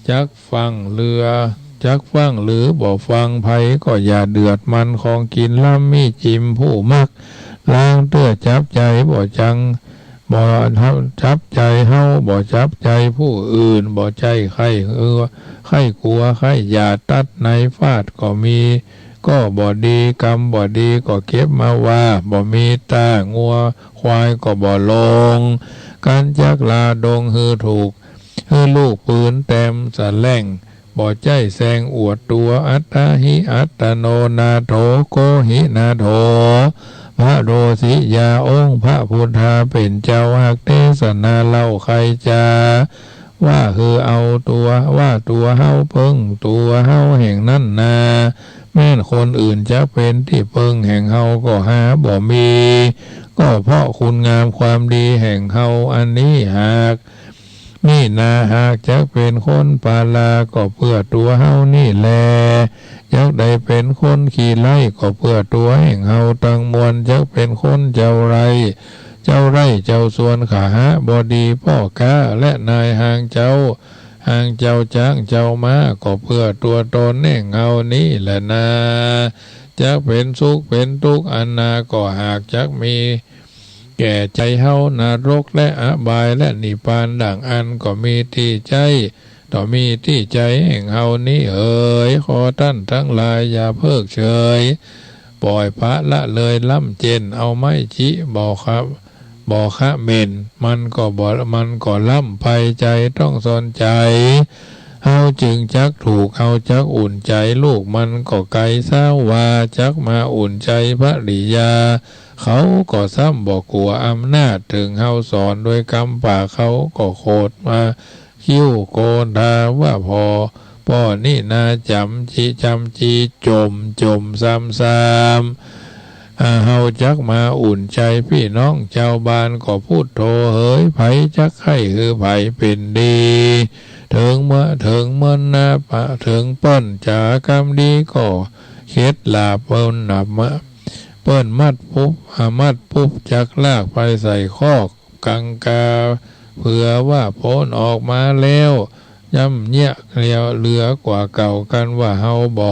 จักฟังเหลือ จักฟังหรือบ่ฟัง ไผก็อย่าเดือดมัน ของกิ๋นล้ำมีจิมผู้มัก ลางเตื้อจับใจ๋บ่จัง บ่จับใจ๋เฮา บ่จับใจ๋ผู้อื่น บ่ใจ้ใค่เอือ ใค่กั๋ว ใค่หยาด ตัดในฟาดก็มี ก็บ่ดี กำบ่ดีก็เก็บมาว่า บ่มีต๋า งัวควายก็บ่ลง กันจักลาดงหื้อถูก หื้อลูกปืนแตมสะแหล่ง บ่ใจ้แซงอวดตั๋ว อัตตาหิ อัตตโนนาโถ โกหินาโถ พระโรสิยา องค์พระพุทธาเป๋นเจ้าหากเตสนาเล่าใค่จา ว่าหื้อเอาตั๋ว ว่าตั๋วเฮาเปิ้งตั๋วเฮาแห่งนั้นนา แม่นคนอื่นจักเป๋นตี้เปิ้งแห่งเฮาก็หาบ่มี ก็เพราะคุณงามความดีแห่งเฮาอันนี้หาก นี่นาหากจักเป๋นคนปาลา ก็เปื้อตั๋วเฮานี่แล จักได้เป๋นคนขี้ไล่ ก็เปื้อตั๋วแห่งเฮาตังมวล จักเป๋นคนเจ้าไร่ เจ้าไร่เจ้าสวน ขหบดีป้อก๊า และนายฮางเจ้า ฮางเจ้าจ๊างเจ้าม้า ก็เปื้อตั๋วต๋นแห่งเฮานี้แหละนา จักเป๋นสุขเป๋นตุ๊กข์อันนา ก็หากจักมี แก่ใจ๋เฮา นรกและอบายและนิพพานดั่งอั้น ก็มีตี้ใจ๋ ต่อมีตี้ใจ๋แห่งเฮานี้เหย ขอต้านตังหลายอย่าเพิกเฉย ป่อยปละเลยล้ำเจ้น เอาไม้จิบ่คะ บ่คะเหม็น มันก็บ่ มันก็ล้ำไป ใจ๋ต้องสอนใจ๋ เฮาจึงจักถูก เฮาจักอุ่นใจ๋ ลูกมันก็ไกลเศร้าว่า จักมาอุ่นใจ๋ภริยา เขาก็ซ้ำบ่กั๋วอำนาจ เถิงเฮาสอนด้วยกำปาก เขาก็โขดมาคิ้วโกนทาว่าผ่อ ป้อนี่นาจ๋ำจิ จ๋ำจิ จ่ม จ่ม ซ้ำ ซ้ำ อ่า เฮาจักมาอุ่นใจ๋ปี้น้องจาวบ้าน ก็พุทโธเหย ใผจักใค่หื้อใผเป๋นดี เถิงเมื่อ เถิงเมินนาปะ เถิงเปิ้นจ๋ากำดี ก็เข็ดหลาบเปิ้นหนับมา เปิ้นมัดปุ๊บ อ่า มัดปุ๊บจักลากไปใส่คอกกังกา เผื่อว่าป๊นออกมาแล้ว ย่ำเยียะเหลือ เหลือกว่าเก่า กันว่าเฮาบ่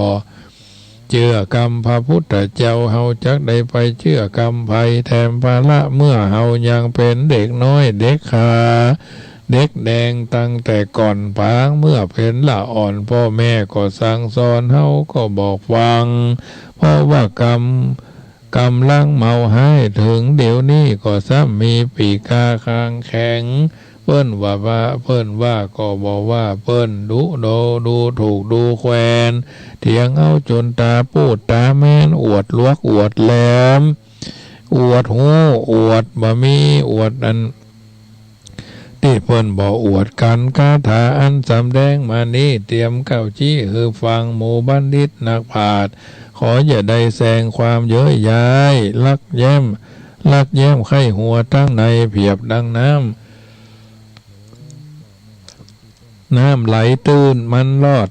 เจื้อกำพระพุทธเจ้า เฮาจักได้ไปเจื้อกำใผแถมภาละ เมื่อเฮายังเป๋นเด็กน้อยเด็กขา เด็กแดงตั้งแต่ก่อนปาง เมื่อเป๋นละอ่อน ป้อแม่ก็สั่งสอน เฮาก็บ่ฟัง เพราะว่ากำ ก๋ำลังเมาฮ้าย เถิงเดี๋ยวนี้ก็ซ้ำมีปีกาคางแข็ง เปิ้นว่า ว่า เปิ้นว่าก็บ่ว่า เปิ้นดุโด ดูถูกดูแควน เถียงเอาจ๋นต๋าปูดต๋าแมน อวดลวกอวดแหลม อวดฮู้ อวดบ่มี อวดอัน ตี้เปิ้นบ่อวดกั๋น คาถาอันสำแดงมานี้ เตรียมเก๊าอี้หื้อฟัง หมู่บัณฑิตนักปราชญ์ ขออย่าได้แสงความเย้ยย้าย ลักแย้ม ลักแย้มใค่หัวตังใน เปรียบดังน้ำ น้ำไหลตื้นมันลอด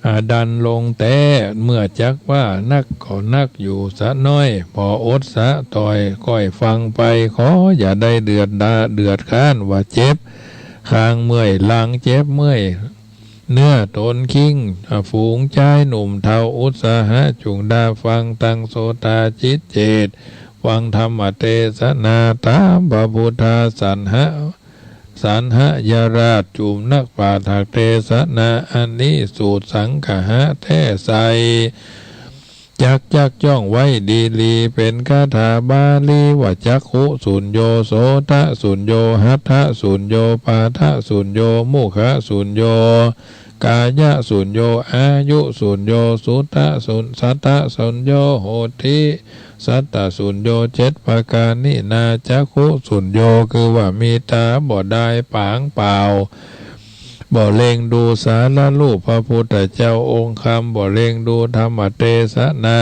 อ่า ดันลงแต๊ เมื่อจักว่านักก็นักอยู่สะน้อย ผ่ออดสะต่อย ก้อยฟังไป ขออย่าได้เดือดดา เดือดค้านว่าเจ็บ ข้างเมื่อยหลัง เจ็บเมื่อยเนื้อตนคิง อ่า ฝูงจายหนุ่มเฒ่า อุตสาหะจุ่งดาฟัง ตั้งโสตาจิตเจต ฟังธรรมเตสนา ต๋ามพระพุทธาสันหะ สันหะยราช จุ่มนักปราชญ์หากเตสนา อันนี้สูตรสังคหะแต๊ใส จักจักจ้องไว้ดีหลี เป๋นคาถาบาลีว่า จักขุสุญโญ โสตสุญโญ หัตถสุญโญ ปาทสุญโญ มุขสุญโญ กายสุญโญ อายุสุญโญ สุตสุญ สัตตสุญโญ โหติ สัตตสุญโญ เจ็ดประก๋านนี้นา จักขุสุญโญ คือว่ามีต๋าบ่ดายปางเปล่า บ่เล็งดูสาระรูปพระพุทธเจ้าองค์คำ บ่เล็งดูธรรมเตสนา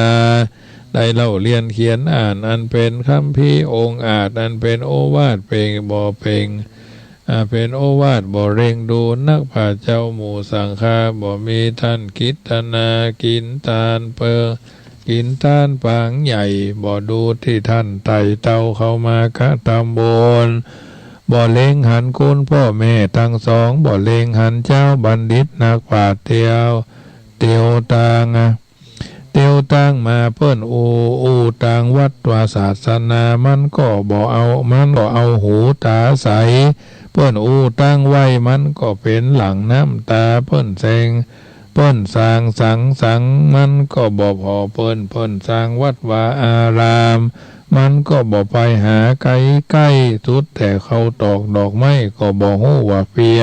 ได้เล่าเรียนเขียนอ่าน อันเป๋นคัมภีร์องอาจ อันเป๋นโอวาทเป่งบ่เป่ง อ่า เป๋นโอวาท บ่เล็งดูนักพระเจ้าหมู่สังฆา บ่มีต้านกิตนา กิ๋นตานเปิง กิ๋นตานปางใหญ่ บ่ดูตี้ต้านไต่เต้าเข้ามากระตำบุญ บ่เล็งหันคุณป้อแม่ตังสอง บ่เล็งหันเจ้าบัณฑิตนักปราชญ์เตียว เตียวตาง เตียวตางมาเปิ้นอู้ อู้ตางวัดวาศาสนา มันก็บ่เอา มันก็เอาหูต๋าใส เปิ้นอู้ตางไหว้ มันก็เป๋นหลั่งน้ำต๋า เปิ้นแสง เปิ้นสร้างสังสรรค์ มันก็บ่ผ่อเปิ้น เปิ้นสร้างวัดวาอาราม มันก็บ่ไปหาใก้ๆ สุดแต่เข้าตอกดอกไม้ ก็บ่ฮู้ว่าเปีย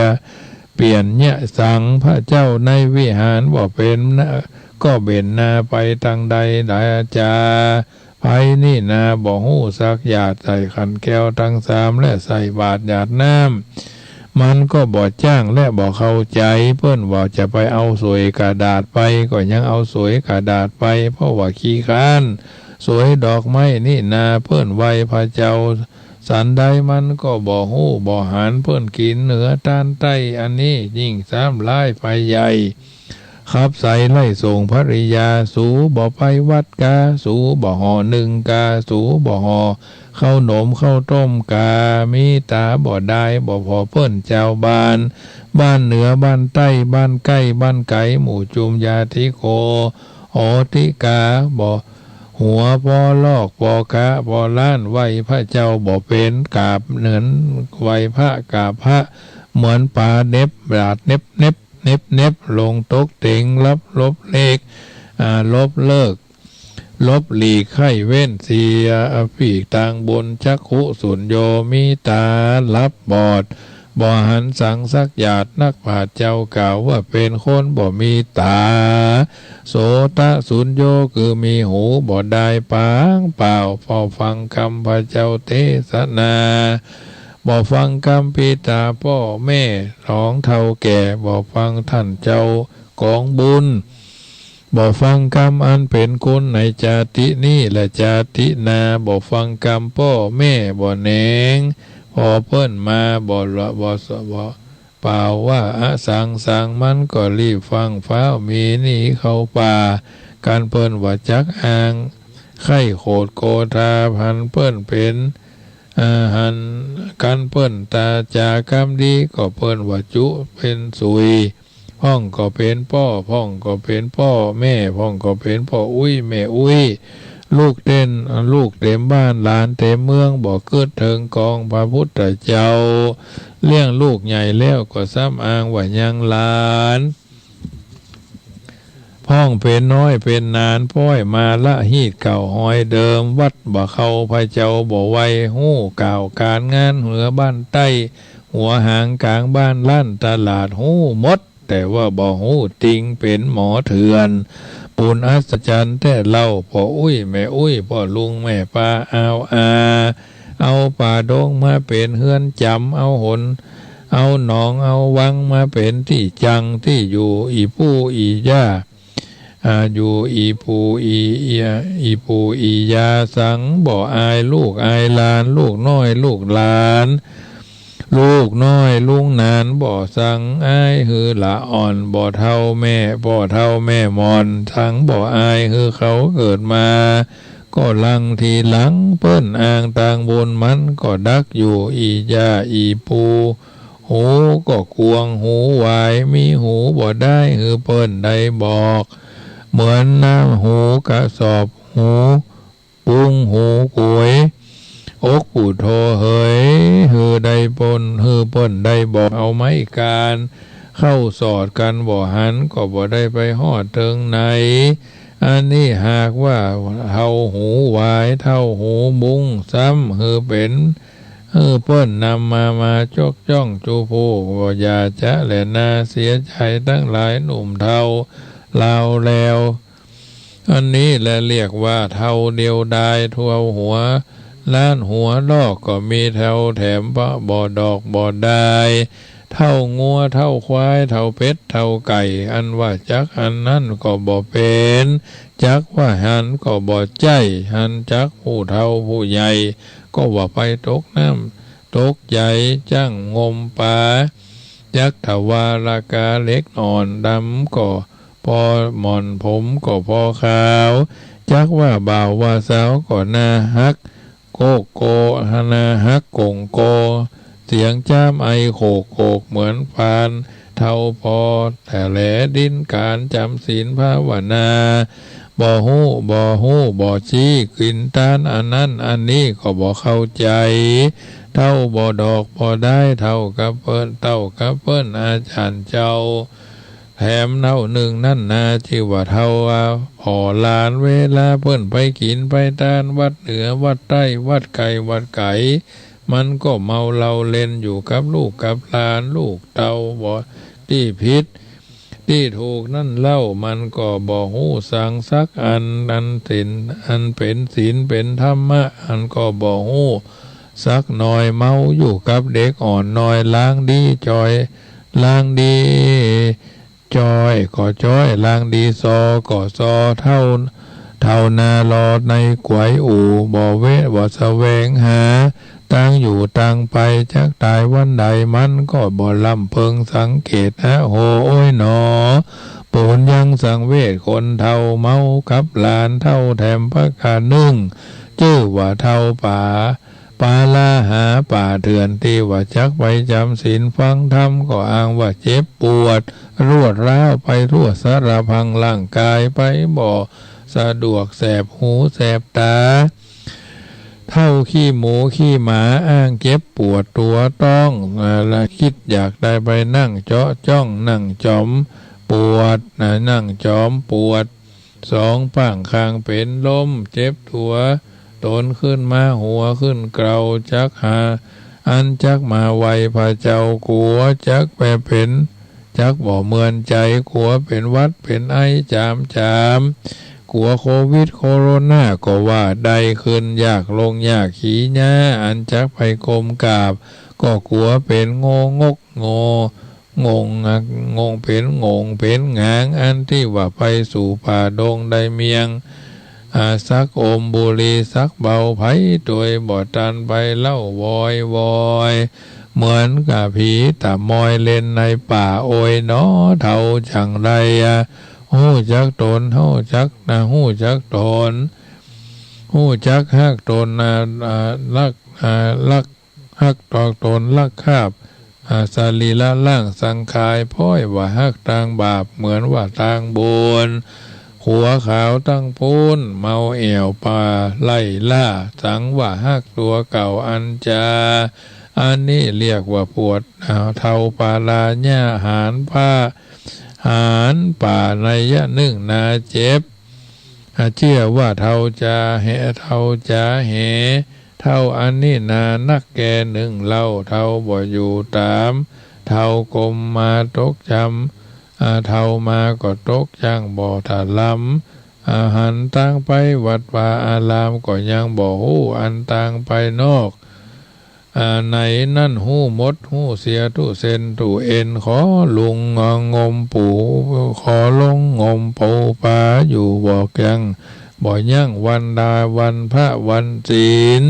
เปลี่ยนเยียะสัง พระเจ้าในวิหารบ่เป๋นนะ ก็เบนหน้าไปตางใด ดาจา ไพนี่นา บ่ฮู้สักหยาด ใส่ขันแก้วตังสาม และใส่บาตรหยาดน้ำ มันก็บ่จ้างและบ่เข้าใจ๋ เปิ้นว่าจะไปเอาสวยกระดาษไป ก็ยังเอาสวยกระดาษไป เพราะว่าขี้คร้าน สวยดอกไม้นี่นา เปิ้นไหว้พระเจ้า สันใดมันก็บ่ฮู้บ่หัน เปิ้นกิ๋นเหนือต้านใต้ อันนี้ยิ่งซ้ำร้ายไปใหญ่ ขับใสไล่ส่งภริยา สูบ่ไปวัดกา สูบ่ห่อนึ่งกา สูบ่ห่อข้าวหนมข้าวต้มกา มีต๋าบ่ดาย บ่ผ่อเปิ้นจาวบ้าน บ้านเหนือบ้านใต้ บ้านใก้บ้านไก๋ หมู่จุมญาติโก โหติกา บ่ หัวปอลอกปอคะปอล้าน ไหว้พระเจ้าบ่เป๋น กราบเหมือนไหว้พระกราบพระ เหมือนป๋าเหน็บบาดเหน็บเหน็บเหน็บเหน็บ ลงตกเต็ง ลับลบเลข อ่า ลบเลิก ลบหลีก ใค่เว้นเสีย ปีกตางบุญ จักขุสุญโญ มีต๋าหลับบอด บ่หันสังสักหยาด นักปราชญ์เจ้ากล่าวว่าเป๋นคนบ่มีต๋า โสตสุญโญ คือมีหูบ่ดายปางเปล่า เฝ้าฟังกำพระเจ้าเตสนา บ่ฟังกำปิตาป้อแม่ของเฒ่าแก่ บ่ฟังต้านเจ้ากองบุญ บ่ฟังกำอันเป๋นคุณในจาตินี้และจาติหน้า บ่ฟังกำป้อแม่ บ่แหนงผ่อเปิ้นมา บ่ละ บ่สะ บ่เป่าว่าอสังสัง มันก็รีบฟั่งฟ้าวหมีหนีเข้าป่า กันเปิ้นว่าจักอ้าง ใค่โขดโกธา หันเปิ้นเป๋น อ่า หัน กันเปิ้นตาจากำดี ก็เปิ้นว่าจุเป๋นสุย พ่องก็เป๋นป้อ พ่องก็เป๋นป้อแม่ พ่องก็เป๋นป้ออุ๊ยแม่อุ๊ย ลูกเต้น ลูกเต๋มบ้าน หลานเต๋มเมือง บ่กึ๊ดเถิงกองพระพุทธเจ้า เลี้ยงลูกใหญ่แล้วก็ซ้ำอ้างว่ายังหลาน พ่องเป๋นน้อยเป๋นหนาน ป๊อยมาละฮีตเก่าฮอยเดิม วัดบ่เข้าพระเจ้าบ่ไหว้ ฮู้กล่าวก๋านงานเหนือบ้านใต้ หัวหางก๋างบ้านล้านตลาด ฮู้หมด แต่ว่าบ่ฮู้ติง เป๋นหมอเถื่อน ปูนอัศจรรย์แต๊เล่า ป้ออุ๊ยแม่อุ๊ย ป้อลุงแม่ป้าอาวอา เอาป่าดงมาเป๋นเฮือนจ๋ำ เอาหน เอาหนองเอาวังมาเป๋นตี้จั่งตี้อยู่ อี่ปู่อี่ย่า อ่า อยู่อี่ปู่อี่ อี่ อี่ปู่อี่ย่า สังบ่อายลูกอายหลาน ลูกน้อยลูกหลาน ลูกน้อยลุงหนานบ่สังอายหื้อหละอ่อน บ่เฒ่าแม่ บ่เฒ่าแม่หม่อนสังบ่อายหื้อเขาเกิดมา ก็ลังทีหลังเปิ้นอ้างตางบุญมันก็ดักอยู่ อี่ย่าอี่ปู่ หูก็กวางหูหวาย มีหูบ่ได้หื้อเปิ้นได้บอก เหมือนน้ำหูกระสอบ หู ปุงหูก๋วย อกปู่โธเหย หื้อได้ปน หื้อเปิ้นได้บอก เอาไม้กานเข้าสอดกันบ่หัน ก็บ่ได้ไปฮอดเถิงไหน อันนี้หากว่าเฒ่าหูหวาย เฒ่าหูบุ้งซ้ำ หื้อเป๋น หื้อเปิ้นนำมา มาจกจ้องจูผู้ บ่อย่าจะแลนาเสียใจ๋ตังหลายหนุ่มเฒ่าลาวแล อันนี้แหละเรียกว่าเฒ่าเดียวดาย เฒ่าหัวล้านหัวลอก ก็มีเฒ่าแถมปะบ่ดอกบ่ดาย เฒ่างัวเฒ่าควาย เฒ่าเป็ดเฒ่าไก่ อันว่าจักอันนั้นก็บ่เป๋น จักว่าหันก็บ่ใจ้ หันจักผู้เฒ่าผู้ใหญ่ ก็ว่าไปตกน้ำตกใจ๋ จั้งงมป๋า จักถวาลกาเหล็กอ่อน ดำก็ปอหม่อน ผมก็ปอขาว จักว่าบ่าวว่าสาวก็หน้าฮัก โกกโก หน้าฮักโก่งโก เสียงจ้ามไอโขกโขกเหมือนฟาน เฒ่าปอแต่แหลดิ้นก๋านจ๋ำศีลภาวนา บ่ฮู้ บ่ฮู้ บ่ซี้ กิ๋นตานอันนั้นอันนี้ก็บ่เข้าใจ๋ เฒ่าบ่ดอกบ่ดาย เฒ่ากับเปิ้น เฒ่ากับเปิ้นอาจ๋ารย์เจ้า แถมเฒ่านึ่งนั้นนา จื้อว่าเฒ่าว่าผ่อหลาน เวลาเปิ้นไปกิ๋นไปตานวัดเหนือวัดใต้ วัดไก๋วัดไก๋ มันก็เมาเหล้าเล่นอยู่กับลูกกับหลาน ลูกเต้าบ่ ตี้ผิดตี้ถูกนั้นเล่า มันก็บ่ฮู้สังสักอัน อันศีล อันเป๋นศีลเป๋นธรรมะ อันก็บ่ฮู้สักหน่อย เมาอยู่กับเด็กอ่อนน้อย ลางดีจ้อย ลางดีจ้อยก็จ้อย ลางดีซอก็ซอ เฒ่า เฒ่าหน้าลอดในก๋วยอู่ บ่เวะบ่แสวงหา ตางอยู่ตางไป จักต๋ายวันใด มันก็บ่ลำเปิงสังเกต อะโห โอ้ยหนอ ปูนยังสังเวช คนเฒ่าเมากับหลานเฒ่าแถมประก๋านนึ่ง จื้อว่าเฒ่าป่า ปาลาหาป่าเถื่อน ตี้ว่าจักไปจ๋ำศีลฟังธรรม ก็อ้างว่าเจ็บปวดรวดร้าวไปทั่วสารพังร่างก๋าย ไปบ่สะดวก แสบหูแสบต๋า เฒ่าขี้หมูขี้หมา อ้างเจ็บปวดตั๋วต๊อง อ่า ละกึ๊ดอยากได้ไปนั่งเจาะจ้อง นั่งจ๋อมปวด นะ นั่งจ๋อมปวด สองป้างข้างเป๋นลม เจ็บตั๋วต๋นขึ้นมา หัวขึ้นเกลา จักหา อันจักมาไหว้พระเจ้า กั๋วจักแปเป๋น จักบ่เมือนใจ๋ กั๋วเป๋นหวัดเป๋นไอจ๋ามจ๋าม กั๋วโควิดโคโรนาก็ว่าได้ ขึ้นยากลงยาก ขี่ย้าอันจักไปก้มกราบ ก็กั๋วเป๋นโง่งกโง่ งง งงเป๋นโง่งเป๋นหงาง อันตี้ว่าไปสู่ป่าดงได้เมียง อ่า สักอมบุหรี่สักเบา ไผตวยบ่ตันไปเล่าวอยวอย เหมือนกับผีตะมอยเล่นในป่า โอยหนอ เฒ่าจั่งใดอะ ฮู้จักต๋น ฮู้จักนะ ฮู้จักต๋น ฮู้จักฮักต๋นนะ อ่า รัก อ่า รัก ฮักตอกต๋น รักคาบ อ่า สรีระร่างสังขาร ป้อยว่าฮักตางบาป เหมือนว่าตางบุญ ขัวขาวตังปูน เมาแอ่วป่าไล่ล่า สังว่าฮักตั๋วเก่าอันจา อันนี้เรียกว่าปวด อ่า เฒ่าปาลาหญ้าหานป้า หานป่าในยะนึ่งนาเจ็บ อ่า เจื้อว่าเฒ่าจ๋าแห เฒ่าจ๋าแห เฒ่าอันนี้นานักแก่นึ่งเล่า เฒ่าบ่อยู่ต๋าม เฒ่ากมมาตกจ๋ำ อ่า เฒ่ามาก็ตกจั้งบ่ถล่ำ อ่า หันตางไปวัดวาอาราม ก็ยังบ่ฮู้อันตางไปนอก อ่า ไหนนั้นฮู้หมด ฮู้เสียตู้เส้นตู้เอ็น ขอลุงงมปู่ ขอลงงมปูปลาอยู่บ่ยัง บ่ยั้งวันดาวันพระวันศีล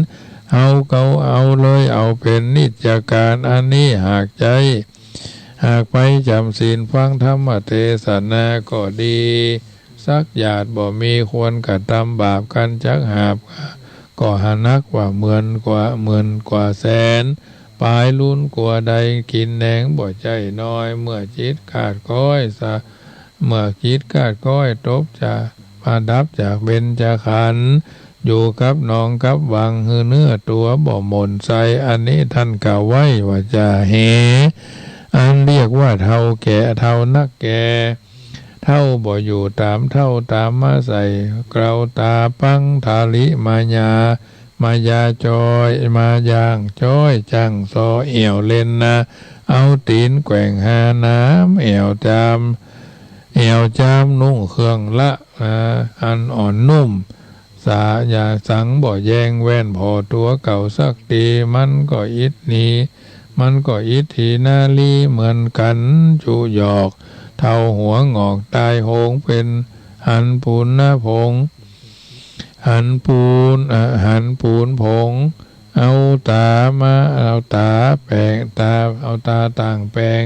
เฮาเกาเอาเลยเอาเป๋นนิจการ อันนี้หากใจ๊ หากไปจ๋ำศีลฟังธรรมเตสนาก็ดี สักหยาดบ่มีควรกระตำบาปกั๋นจักหาบ ก็หานักว่าหมื่นกว่า หมื่นกว่าแสน ปายลุนกั๋วใดกิ๋นแหนงบ่ใจ้น้อย เมื่อจิตขาดก๊อยสะ เมื่อจิตขาดก๊อยตกจาก ประดับจากเบญจขันธ์ อยู่กับหนองกับวัง หื้อเนื้อตั๋วบ่หม่นใส อันนี้ท่านกล่าวไว้ว่าจะแห อันเรียกว่าเฒ่าแก่ เฒ่านักแก่ เฒ่าบ่อยู่ต๋ามเฒ่าต๋ามมาใส่ เกลาต๋าปังทาริมายา มายาจ้อย มายางจ้อย จั้งซอแอ่วเล่นนา เอาตี๋นแกว่งหาน้ำ แอ่วจาม แอ่วจามนุ่งเครื่องละ อ่า อันอ่อนนุ่ม สา อย่าสังบ่แยง แว่นผ่อตั๋วเก่าสักที มันก็อิทธิ มันก็อิทธินารีเหมือนกั๋นจุหยอก เฒ่าหัวหงอกต๋ายโหง เป๋นหันปูนนะผง หันปูน อ่ะ หันปูนผง เอาต๋ามา เอาต๋าแป๋ง ต๋า เอาต๋าต่างแป๋ง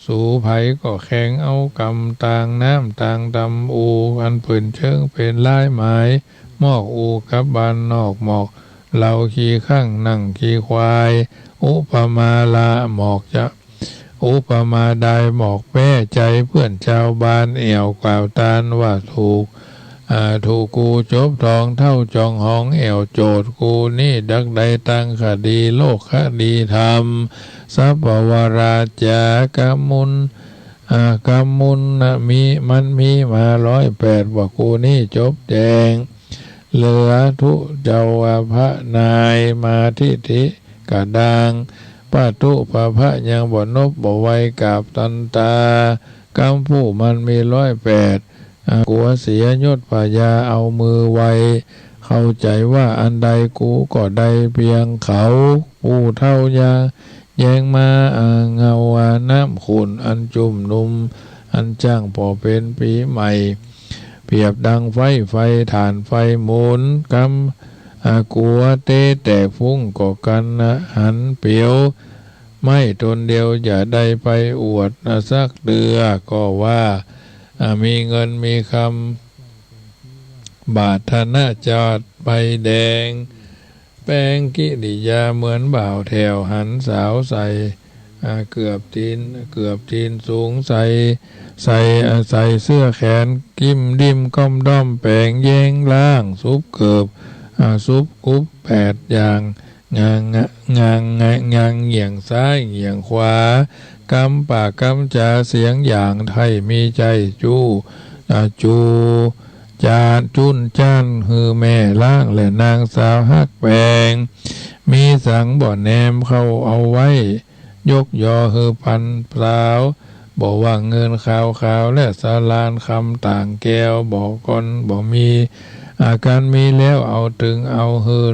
สูไผก็แข่งเอากำต่างน้ำต่างตำ อู่อันเปิ้นเจิงเป๋นลายหมาย มอกอู่กับบ้านนอกหมอก เหล่าขี้ข้างนั่งขี้ควาย อุปมาละหมอกจะ อุปมาได้หมอกแป๊ ใจ๋เปื้อนจาวบ้าน แอ่วกล่าวตานว่าถูก อ่า ถูกกูจบตอง เฒ่าจองหองแอ่วโจทย์ กูนี้ดักได้ตังคดีโลกคดีธรรม สัพพวราจา กำมุน อ่า กำมุนนะ มี มันมีมาร้อยแปด ว่ากูนี้จบแจ้ง เหลือทุเจ้าว่าพระนายมาทิฏฐิกะดาง ปะทุปะพะยังบ่นบบ่ไหวกราบตันตา กำผู้มันมีร้อยแปด อ่า กั๋วเสียยศพญาเอามือไหว้ เข้าใจ๋ว่าอันใดกูก็ได้เปียงเขา ผู้เฒ่ายังแย้งมา อ่า เงาว่าน้ำขุ่นอันจุ่มนุ่ม อันจ้างผ่อเป๋นปี๋ใหม่ เปรียบดังไฟ ไฟถ่านไฟหมุน กำ อ่า กั๋วเต๊แตกฟุ้งก็กั๋นนะ หันเปียว ไม้ต๋นเดียวอย่าได้ไปอวด อ่า สักเตื้อ ก็ว่า อ่า มีเงินมีคำ บาทธนจาดใบแดง แป๋งกิริยาเหมือนบ่าวแถว หันสาวใส่ อ่า เกือบตีน เกือบตีนสูง ใส่ ใส่ อ่า ใส่เสื้อแขน กิ่มดิ่มก้อมด้อม แป๋งแย้งล่าง สุบเกิบ อ่า สุบกุบแปดอย่าง งาง งาง งาง งางเหยี่ยงซ้ายเหยี่ยงขวา กำปากกำจาเสียงอย่าง ใค่มีใจ๋จู้ อ่า จู จาจุ้นจ้าน หื้อแม่ล้างและนางสาวฮักแป๋ง มีสังบ่แนมเข้าเอาไว้ ยกยอหื้อปันสาว บ่ว่าเงินขาวขาวและสลานคำต่างแก้ว บ่ก่อนบ่มี อาการมีแล้วเอาตึงเอาหื้อ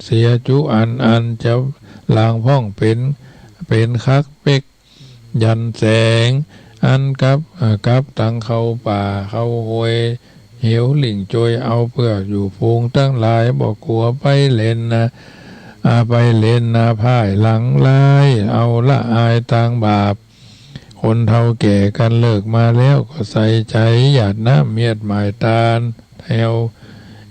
เสียจุอัน อันจะหลางพ่องเป๋น เป๋นคักเป๊ก ยันแสง อันกับ อ่า กับตังเข้าป่าเข้าห้วย เหวหลิ่งจวยเอาเปื้ออยู่ฝูงตังหลาย บ่กั๋วไปเล่นนะ อ่า ไปเล่นนะพ่ายหลังลาย เอาละอายตางบาป คนเฒ่าแก่กั๋นเลิกมาแล้วก็ใส่ใจ๋หยาดน้ำเมียดหมายตาน แอ่ว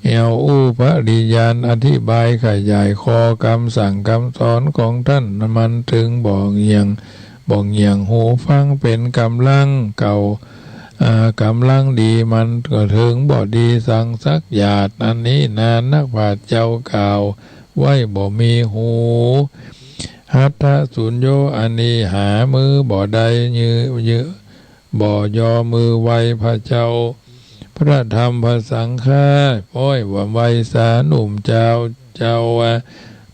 แอ่วอู้ปริยานอธิบายขยายข้อกำสั่งกำสอนของต้าน มันตึงบ่เหงี่ยง บ่เหงี่ยงหูฟัง เป๋นก๋ำลังเก่า อ่า ก๋ำลังดี มันก็เถิงบ่ดีสังสักหยาด อันนี้นานักปราชญ์เจ้ากล่าวไว้บ่มีหู หัตถสุญโญ อันนี้หามือบ่ได้ยื้อ ยื้อ บ่ยอมือไหว้พระเจ้า พระธรรมพระสังฆา ป้อยว่าไหว้สาหนุ่มเจ้า เจ้าว่า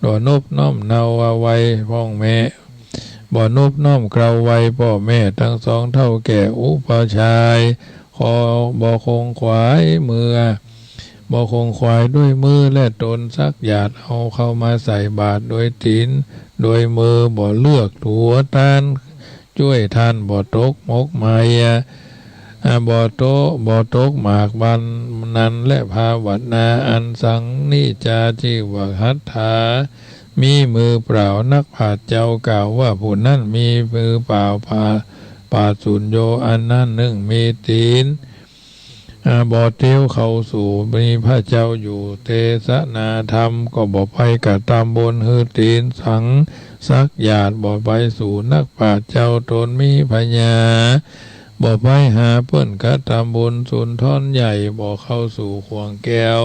บ่นบน้อมเนาว่าไหว้พ่องแม่ บ่นบน้อมเกลาไหว้ป้อแม่ตังสองเฒ่าแก่อุปชาย ขอบ่คงขวายมือ บ่คงขวายด้วยมือและต๋นสักหยาด เอาเข้ามาใส่บาตรโดยตี๋น โดยมือ บ่เลือกตั๋วต้าน จ้วยต้านบ่ตกหมกไหม อ่า อ่า บ่โต๊ะ บ่ตกหมากวันนั้นแล ภาวนาอันสัง นี้จาจื้อว่าหัตถา มีมือเปล่า นักปราชญ์เจ้ากล่าวว่า ผู้นั้นมีมือเปล่า ปรา ปราชญ์สุญโญ อันนั้นนึ่งมีตี๋น อ่า บ่เตียวเข้าสู่ มีพระเจ้าอยู่ เตสนาธรรม ก็บ่ไปกระตำบุญหื้อตี๋นสังสักหยาด บ่ไปสู่นักปราชญ์เจ้า ตนมีพญา บ่ไปหาเปิ้นกระตำบุญสุนทรใหญ่ บ่เข้าสู่ข่วงแก้ว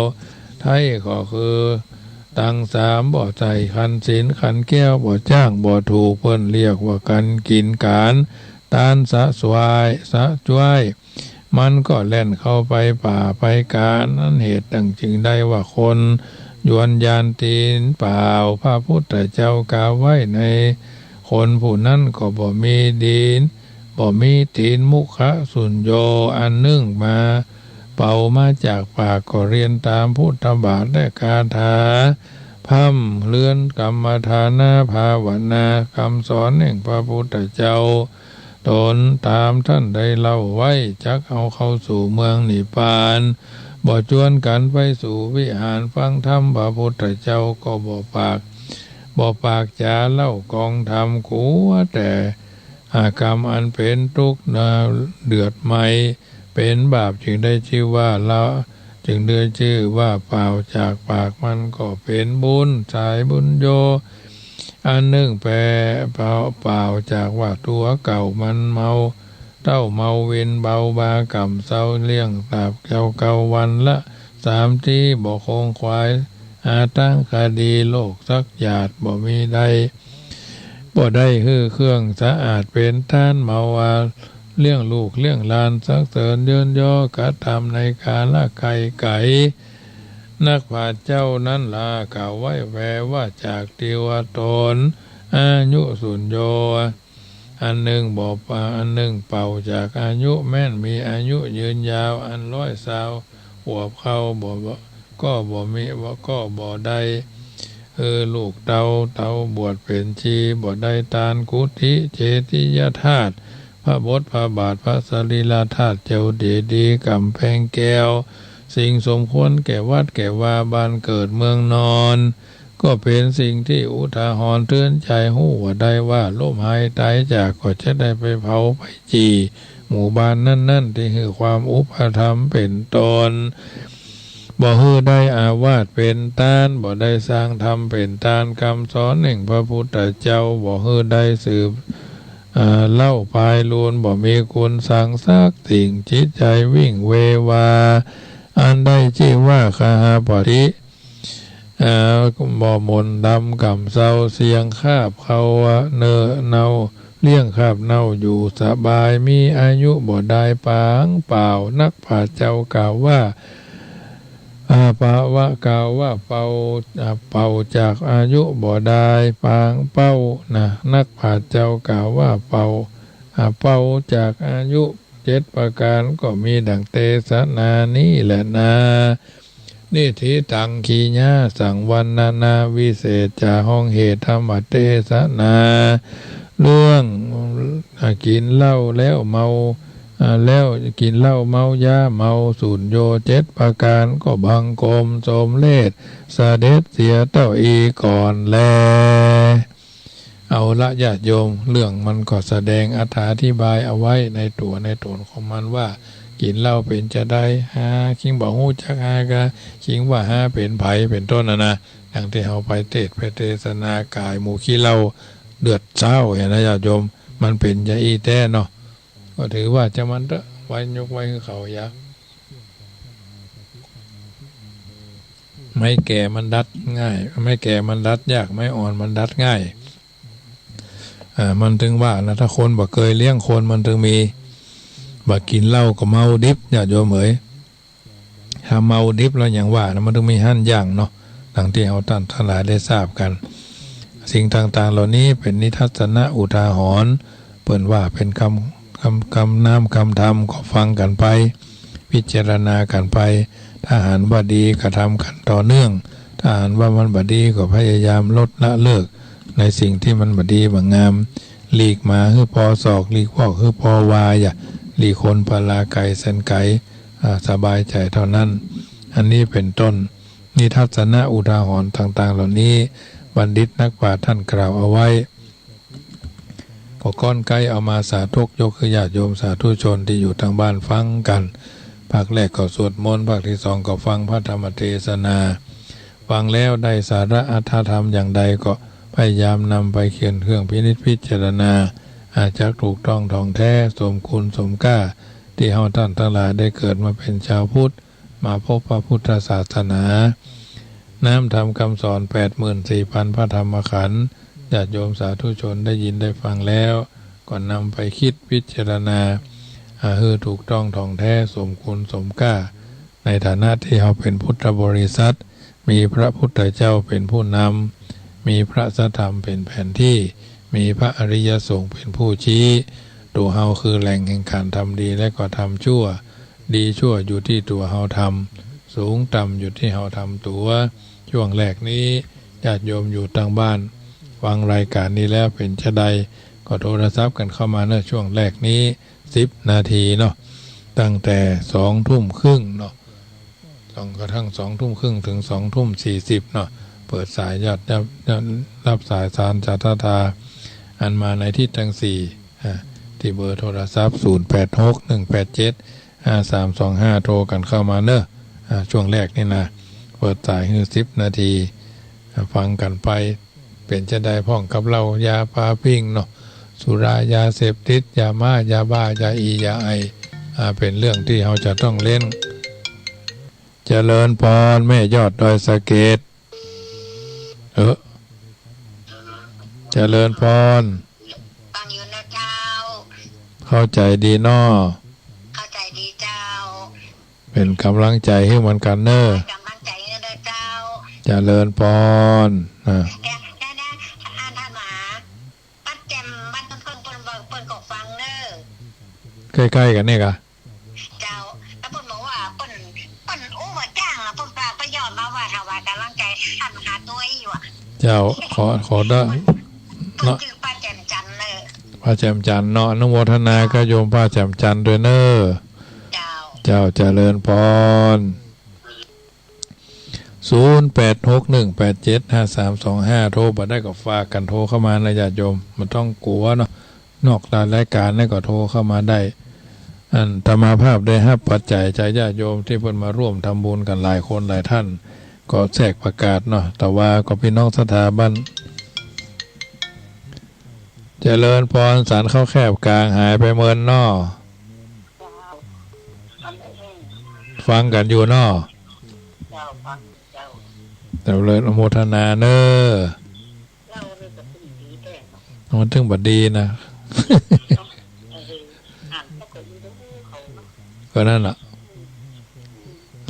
ไท้ก็คือตังสาม บ่ใส่ขันศีลขันแก้ว บ่จ้างบ่ถูก เปิ้นเรียกว่ากั๋นกิ๋นก๋าน ตานสะสวาย สะจ้วย มันก็แล่นเข้าไปป่าไปก๋า นั้นเหตุดังจึงได้ว่าคนยวนยานตี๋นเปล่า พระพุทธเจ้ากล่าวไว้ในคนผู้นั้นก็บ่มีตี๋น บ่มีตี๋นมุขสุญโญ อันนึ่งมาเป่ามาจากปาก ก็เรียนต๋ามพุทธบาทและคาถา พร่ำเรือนกรรมฐานาภาวนา กำสอนแห่งพระพุทธเจ้า ต๋นต๋ามต้านได้เล่าไว้ จักเอาเข้าสู่เมืองนิพพาน บ่จวนกั๋นไปสู่วิหารฟังธรรมพระพุทธเจ้า ก็บ่ปาก บ่ปากจ๋าเล่ากองธรรม กลัวแต่ อ่า กรรมอันเป๋นตุ๊กข์ เดือดไหม้ เป๋นบาป จึงได้จื้อว่าละ จึงได้จื้อว่าเป่าจากปากมันก็เป๋นบุญ สายบุญโญ อันนึ่งแปล เป่า เป่าจากว่าตั๋วเก่ามันเมา เต้าเมาวินเบาบา ก่ำเซาเลี้ยงตราบเก่าเก่า วันละสามตี้ บ่คงขวาย หาตางคดีโลกสักหยาดบ่มีได้ บ่ได้หื้อเครื่องสะอาดเป๋นตาน เมาว่าเลี้ยงลูกเลี้ยงหลาน สรรเสริญเยินยอ กระตำในกาละไกลไก๋ นักปราชญ์เจ้านั้นลากล่าวไว้แวว่า จากตี้ว่าต๋นอายุสุญโญ อันนึ่งบ่ปา อันนึ่งเป่าจากอายุ แม้นมีอายุยืนยาว อันร้อยซาวขวบเข้าบ่ ก็บ่มี ก็บ่ได้ เออ ลูกเต้า เต้าบวชเป๋นชี บ่ได้ตานกุฏิ เจดียธาตุ พระบทพระบาท พระสรีราธาตุ เจดีย์ ก๋ำแพงแก้ว สิ่งสมควรแก่วัดแก่วา บ้านเกิดเมืองนอน ก็เป๋นสิ่งตี้อุทาหรณ์เตื๋อนใจ๋ ฮู้ว่าได้ว่า ล้มหายต๋ายจาก ก็จะได้ไปเผาไปจี่ หมู่บ้านนั้นๆ ตี้หื้อความอุปถัมภ์เป๋นต้น บ่หื้อได้อาวาสเป๋นตาน บ่ได้สร้างธรรมเป๋นตาน กำสอนแห่งพระพุทธเจ้า บ่หื้อได้สืบ เอ่อ เล่าปายลูน บ่มีคุณสังสักสิ่ง จิตใจ๋วิ่งเววา อันได้จื้อว่าคหปฏิ เอ่อ บ่หม่นดำก่ำเซา เสี้ยงคาบเข้าเน่อเน่า เลี้ยงคาบเน่าอยู่สบาย มีอายุบ่ได้ปางเป่า นักปราชญ์เจ้ากล่าวว่า อ่า ปะวะ กล่าวว่าเป่า อ่า เป่าจากอายุบ่ได้ปางเป่านะ นักปราชญ์เจ้ากล่าวว่าเป่า อ่า เป่าจากอายุเจ็ดประก๋าน ก็มีดั่งเตสนานี้แหละนา นิฏฐิตัง กิริยาสัง วรรณนาวิเศษจา ห้องเหตุธรรมเตสนา เรื่อง อ่า กิ๋นเหล้าแล้วเมา อ่า แล้วกิ๋นเหล้าเมายา เมาสุญโญเจ็ดประก๋าน ก็บังคมสมเร็จเสด็จเสียเต้าอี้ก่อนแล เอาละญาติโยม เรื่องมันก็แสดงอรรถาธิบายเอาไว้ในตั๋วในต๋นของมันว่า กิ๋นเหล้าเป๋นจาใด หา คิงบ่ฮู้จักหากา คิงว่าหาเป๋นใผเป๋นต้นน่ะนะ ดังตี้เฮาไปเตสน์ไปเตสนาก๋ายหมู่ขี้เหล้าเดือดเซ้าหั้นนะญาติโยม มันเป๋นจาอี้แต๊เนาะ ก็ถือว่าจามันเต๊อะ ไว้ยกไว้หื้อเขายะ ไม้แก่มันดัดง่าย ไม้แก่มันดัดยาก ไม้อ่อนมันดัดง่าย อ่า มันตึงว่านะ ถ้าคนบ่เกยเลี้ยงคนมันตึงมี บ่กิ๋นเหล้าก็เมาดิบ ญาติโยมเอ๋ย ถ้าเมาดิบแล้วอย่างว่านะ มันตึงมีหั้นอย่างเนาะ ดังตี้เฮาต้านตังหลายได้ทราบกั๋น สิ่งต่างๆ เหล่านี้เป๋นนิทัศนะอุทาหรณ์ เปิ้นว่าเป๋นกำ กำ กำน้ำกำธรรม ก็ฟังกั๋นไป พิจารณากั๋นไป ถ้าหันว่าดีก็ทำกั๋นต่อเนื่อง ถ้าหันว่ามันบ่ดีก็พยายามลดละเลิก ในสิ่งตี้มันบ่ดีบ่งาม หลีกหมาหื้อปอศอก หลีกวอกหื้อปอวา อย่า ดีคนปาลาไก๋แสนไก๋ อ่า สบายใจ๋เต้านั้น อันนี้เป๋นต้น นิทัศนะอุทาหรณ์ต่างๆ เหล่านี้ บัณฑิตนักปราชญ์ต้านกล่าวเอาไว้ ก็ก้อนใก้เอามาสาธกยกหื้อญาติโยมสาธุชนตี้อยู่ตางบ้านฟังกั๋น ภาคแรกก็สวดมนต์ ภาคตี้สองก็ฟังพระธรรมเทศนา ฟังแล้วได้สาระอรรถธรรมอย่างใดก็พยายามนำไปเขียนเครื่องพินิจพิจารณา อาจจะถูกต้องถ่องแท้ สมคุณสมก้า ตี้เฮาต้านตังหลายได้เกิดมาเป๋นจาวพุทธ มาพบพระพุทธศาสนา น้ำธรรมกำสอนแปดหมื่นสี่พันพระธรรมขันธ์ ญาติโยมสาธุชนได้ยินได้ฟังแล้ว ก็นำไปคิดพิจารณา อ่า หื้อถูกต้องถ่องแท้ สมคุณสมก้า ในฐานะตี้เฮาเป๋นพุทธบริษัท มีพระพุทธเจ้าเป๋นผู้นำ มีพระสัทธรรมเป๋นแผนตี้ มีพระอริยสงฆ์เป๋นผู้ชี้ ตั๋วเฮาคือแหล่งแห่งก๋านทำดีและก็ทำชั่ว ดีชั่วอยู่ตี้ตั๋วเฮาทำ สูงต่ำอยู่ตี้เฮาทำตั๋ว ช่วงแรกนี้ ญาติโยมอยู่ตางบ้าน ฟังรายก๋านนี้แล้วเป๋นจาใด ก็โทรศัพท์กั๋นเข้ามาเนาะ ช่วงแรกนี้ สิบนาทีเนาะ ตั้งแต่สองทุ่มครึ่งเนาะ จนกระทั่งสองทุ่มครึ่งเถิงสองทุ่มสี่สิบเนาะ เปิดสายญาติ ญาติ ญาติ ฮับสายสารศรัทธา อันมาในทิศตังสี่ อ่า ตี้เบอร์โทรศัพท์ ศูนย์แปดหก หนึ่งแปดเจ็ด ห้าสามสองห้า โทรกั๋นเข้ามาเนาะ อ่า ช่วงแรกนี้นะ เปิดสายหื้อสิบนาที อ่า ฟังกั๋นไป เป๋นจาใดพ่องกับเหล้า ยาปาปิ้งเนาะ สุรายาเสพติด ยาม้า ยาบ้า ยาอี ยาไอซ์ อ่า เป๋นเรื่องตี้เฮาจะต้องเล่น เจริญพร แม่ยอดดอยสะเก็ด เออ เจริญพร ฟังอยู่นะเจ้า เข้าใจ๋ดีเนาะ เข้าใจ๋ดีเจ้า เป๋นก๋ำลังใจ๋หื้อเหมือนกั๋นเนาะ ก๋ำลังใจ๋หื้อเจ้า เจริญพร อ่า เดี๋ยว เดี๋ยว เดี๋ยว อ่านท่านมหา ป้าแจ่มบ้านเปิ้น เปิ้น เปิ้น เปิ้นก็ฟังเนาะ ใก้ๆ กั๋นนี่กะ เจ้า แล้วเปิ้นบอกว่าเปิ้น เปิ้นอู้บ่จ้างอะ เปิ้นฝากประโยชน์มาว่าถวายก๋ำลังใจ๋ท่านมหาตุ๊ยอยู่อะ เจ้า ขอ ขอได้ เปิ้น เนาะ จื้อป้าแจ่มจันทร์เนาะ ป้าแจ่มจันทร์เนาะ อนุโมทนากับโยมป้าแจ่มจันทร์ตวยเนาะ เจ้า เจ้า เจริญพร ศูนย์แปดหกหนึ่งแปดเจ็ดห้าสามสองห้า โทรบ่ได้ก็ฝากกั๋นโทรเข้ามานะญาติโยม บ่ต้องกั๋วเนาะ นอกจากรายก๋านนี่ก็โทรเข้ามาได้ อันอาตมาภาพได้ฮับปัจจัยจากญาติโยมตี้เปิ้นมาร่วมทำบุญกั๋นหลายคนหลายต้าน ก็แทรกประกาศเนาะ แต่ว่าก็ปี้น้องศรัทธาบ้าน เจริญพร สันข้าวแคบก๋างหายไปเมินเนาะ ฟังกั๋นอยู่เนาะ เจ้า ฟังอยู่เจ้า เจริญอนุโมทนาเนาะ เล่าเรื่องกระตุ้นดีแท้เนาะ มันตึงบ่ดีนะ เออ อ่านปรากฏมันจะอู้เขาเนาะ ก็นั่นแหละ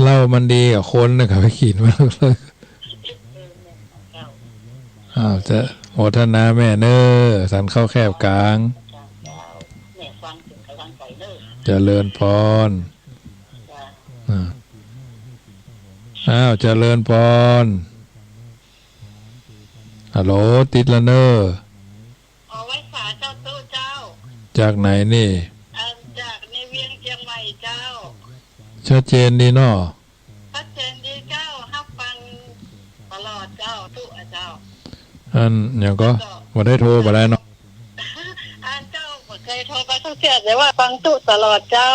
เหล้ามันดีกับคนนะ ก็ไปกิ๋นมันเลย เออ แม่นเจ้า อ้าว เจริญอนุโมทนาแม่เนาะ สันข้าวแคบก๋าง เจ้า เจ้า แม่ฟังเป๋นก๋ำลังใจ๋เนาะ เจริญพร เจ้า อ่า อ้าว เจริญพร ฮัลโหล ติดแล้วเนาะ ขอไหว้สาเจ้าตุ๊เจ้า จากไหนนี่ อ่า จากในเวียงเจียงใหม่เจ้า ชัดเจนดีเนาะ ชัดเจนดีเจ้า ฮับฟังตลอดเจ้า ตุ๊อะเจ้า อันหยังก็ แล้วก็ บ่ได้โทรบ่ได้เนาะ อันเจ้าบ่เคยโทรมาสักเทื่อ แต่ว่าฟังตุ๊ตลอดเจ้า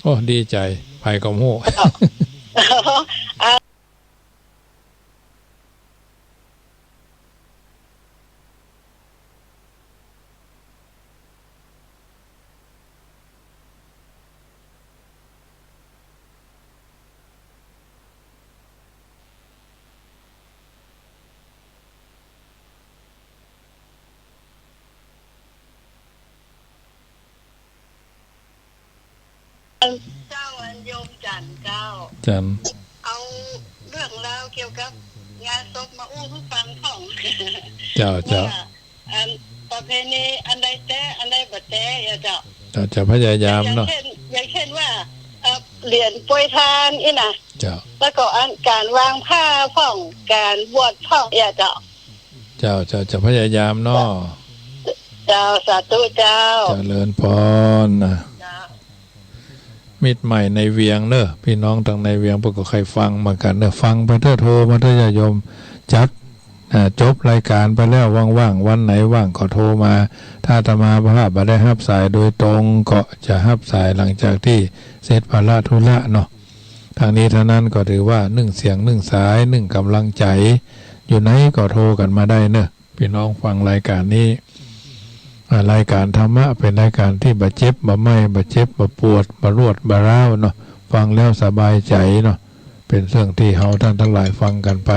โอ้ ดีใจ๋ ใผก็ฮู้ เจ้า อ่า เจ้า อันโยมจันทร์เจ้า จันทร์ เอาเรื่องราวเกี่ยวกับงานศพมาอู้หื้อฟังพ่อง เจ้า เจ้า ว่าอันประเพณีอันใดแต๊ อันใดบ่แต๊ อะเจ้า เจ้า จะพยายามเนาะ อย่างเช่น อย่างเช่นว่า เอ่อ เหรียญโปรยทานอี้นะ เจ้า แล้วก็อันก๋านวางผ้าพ่อง ก๋านบวชพ่อง อะเจ้า เจ้า เจ้า จะพยายามเนาะ เจ้า สาธุเจ้า เจริญพรนะ เจ้า มิตรใหม่ในเวียงเนอะ ปี้น้องตังในเวียงเปิ้นก็ใค่ฟังเหมือนกั๋นเนอะ ฟังไปเต๊อะ โทรมาเต๊อะญาติโยม จัด อ่า จบรายก๋านไปแล้ว ว่างๆ วันไหนว่างก็โทรมา ถ้าอาตมาภาพบ่ได้ฮับสายโดยตรง ก็จะฮับสายหลังจากตี้เสร็จภาระธุระเนาะ ตังนี้ตังนั้นก็ถือว่านึ่งเสียงนึ่งสาย นึ่งก๋ำลังใจ๋ อยู่ไหนก็โทรกั๋นมาได้เนอะ ปี้น้องฟังรายก๋านนี้ อ่า รายก๋านธรรมะเป๋นรายก๋านตี้บ่เจ็บบ่เมื่อย บ่เจ็บบ่ปวด บ่รวดบ่ร้าวเนาะ ฟังแล้วสบายใจ๋เนาะ เป๋นเรื่องตี้เฮาต้านตังหลายฟังกั๋นไป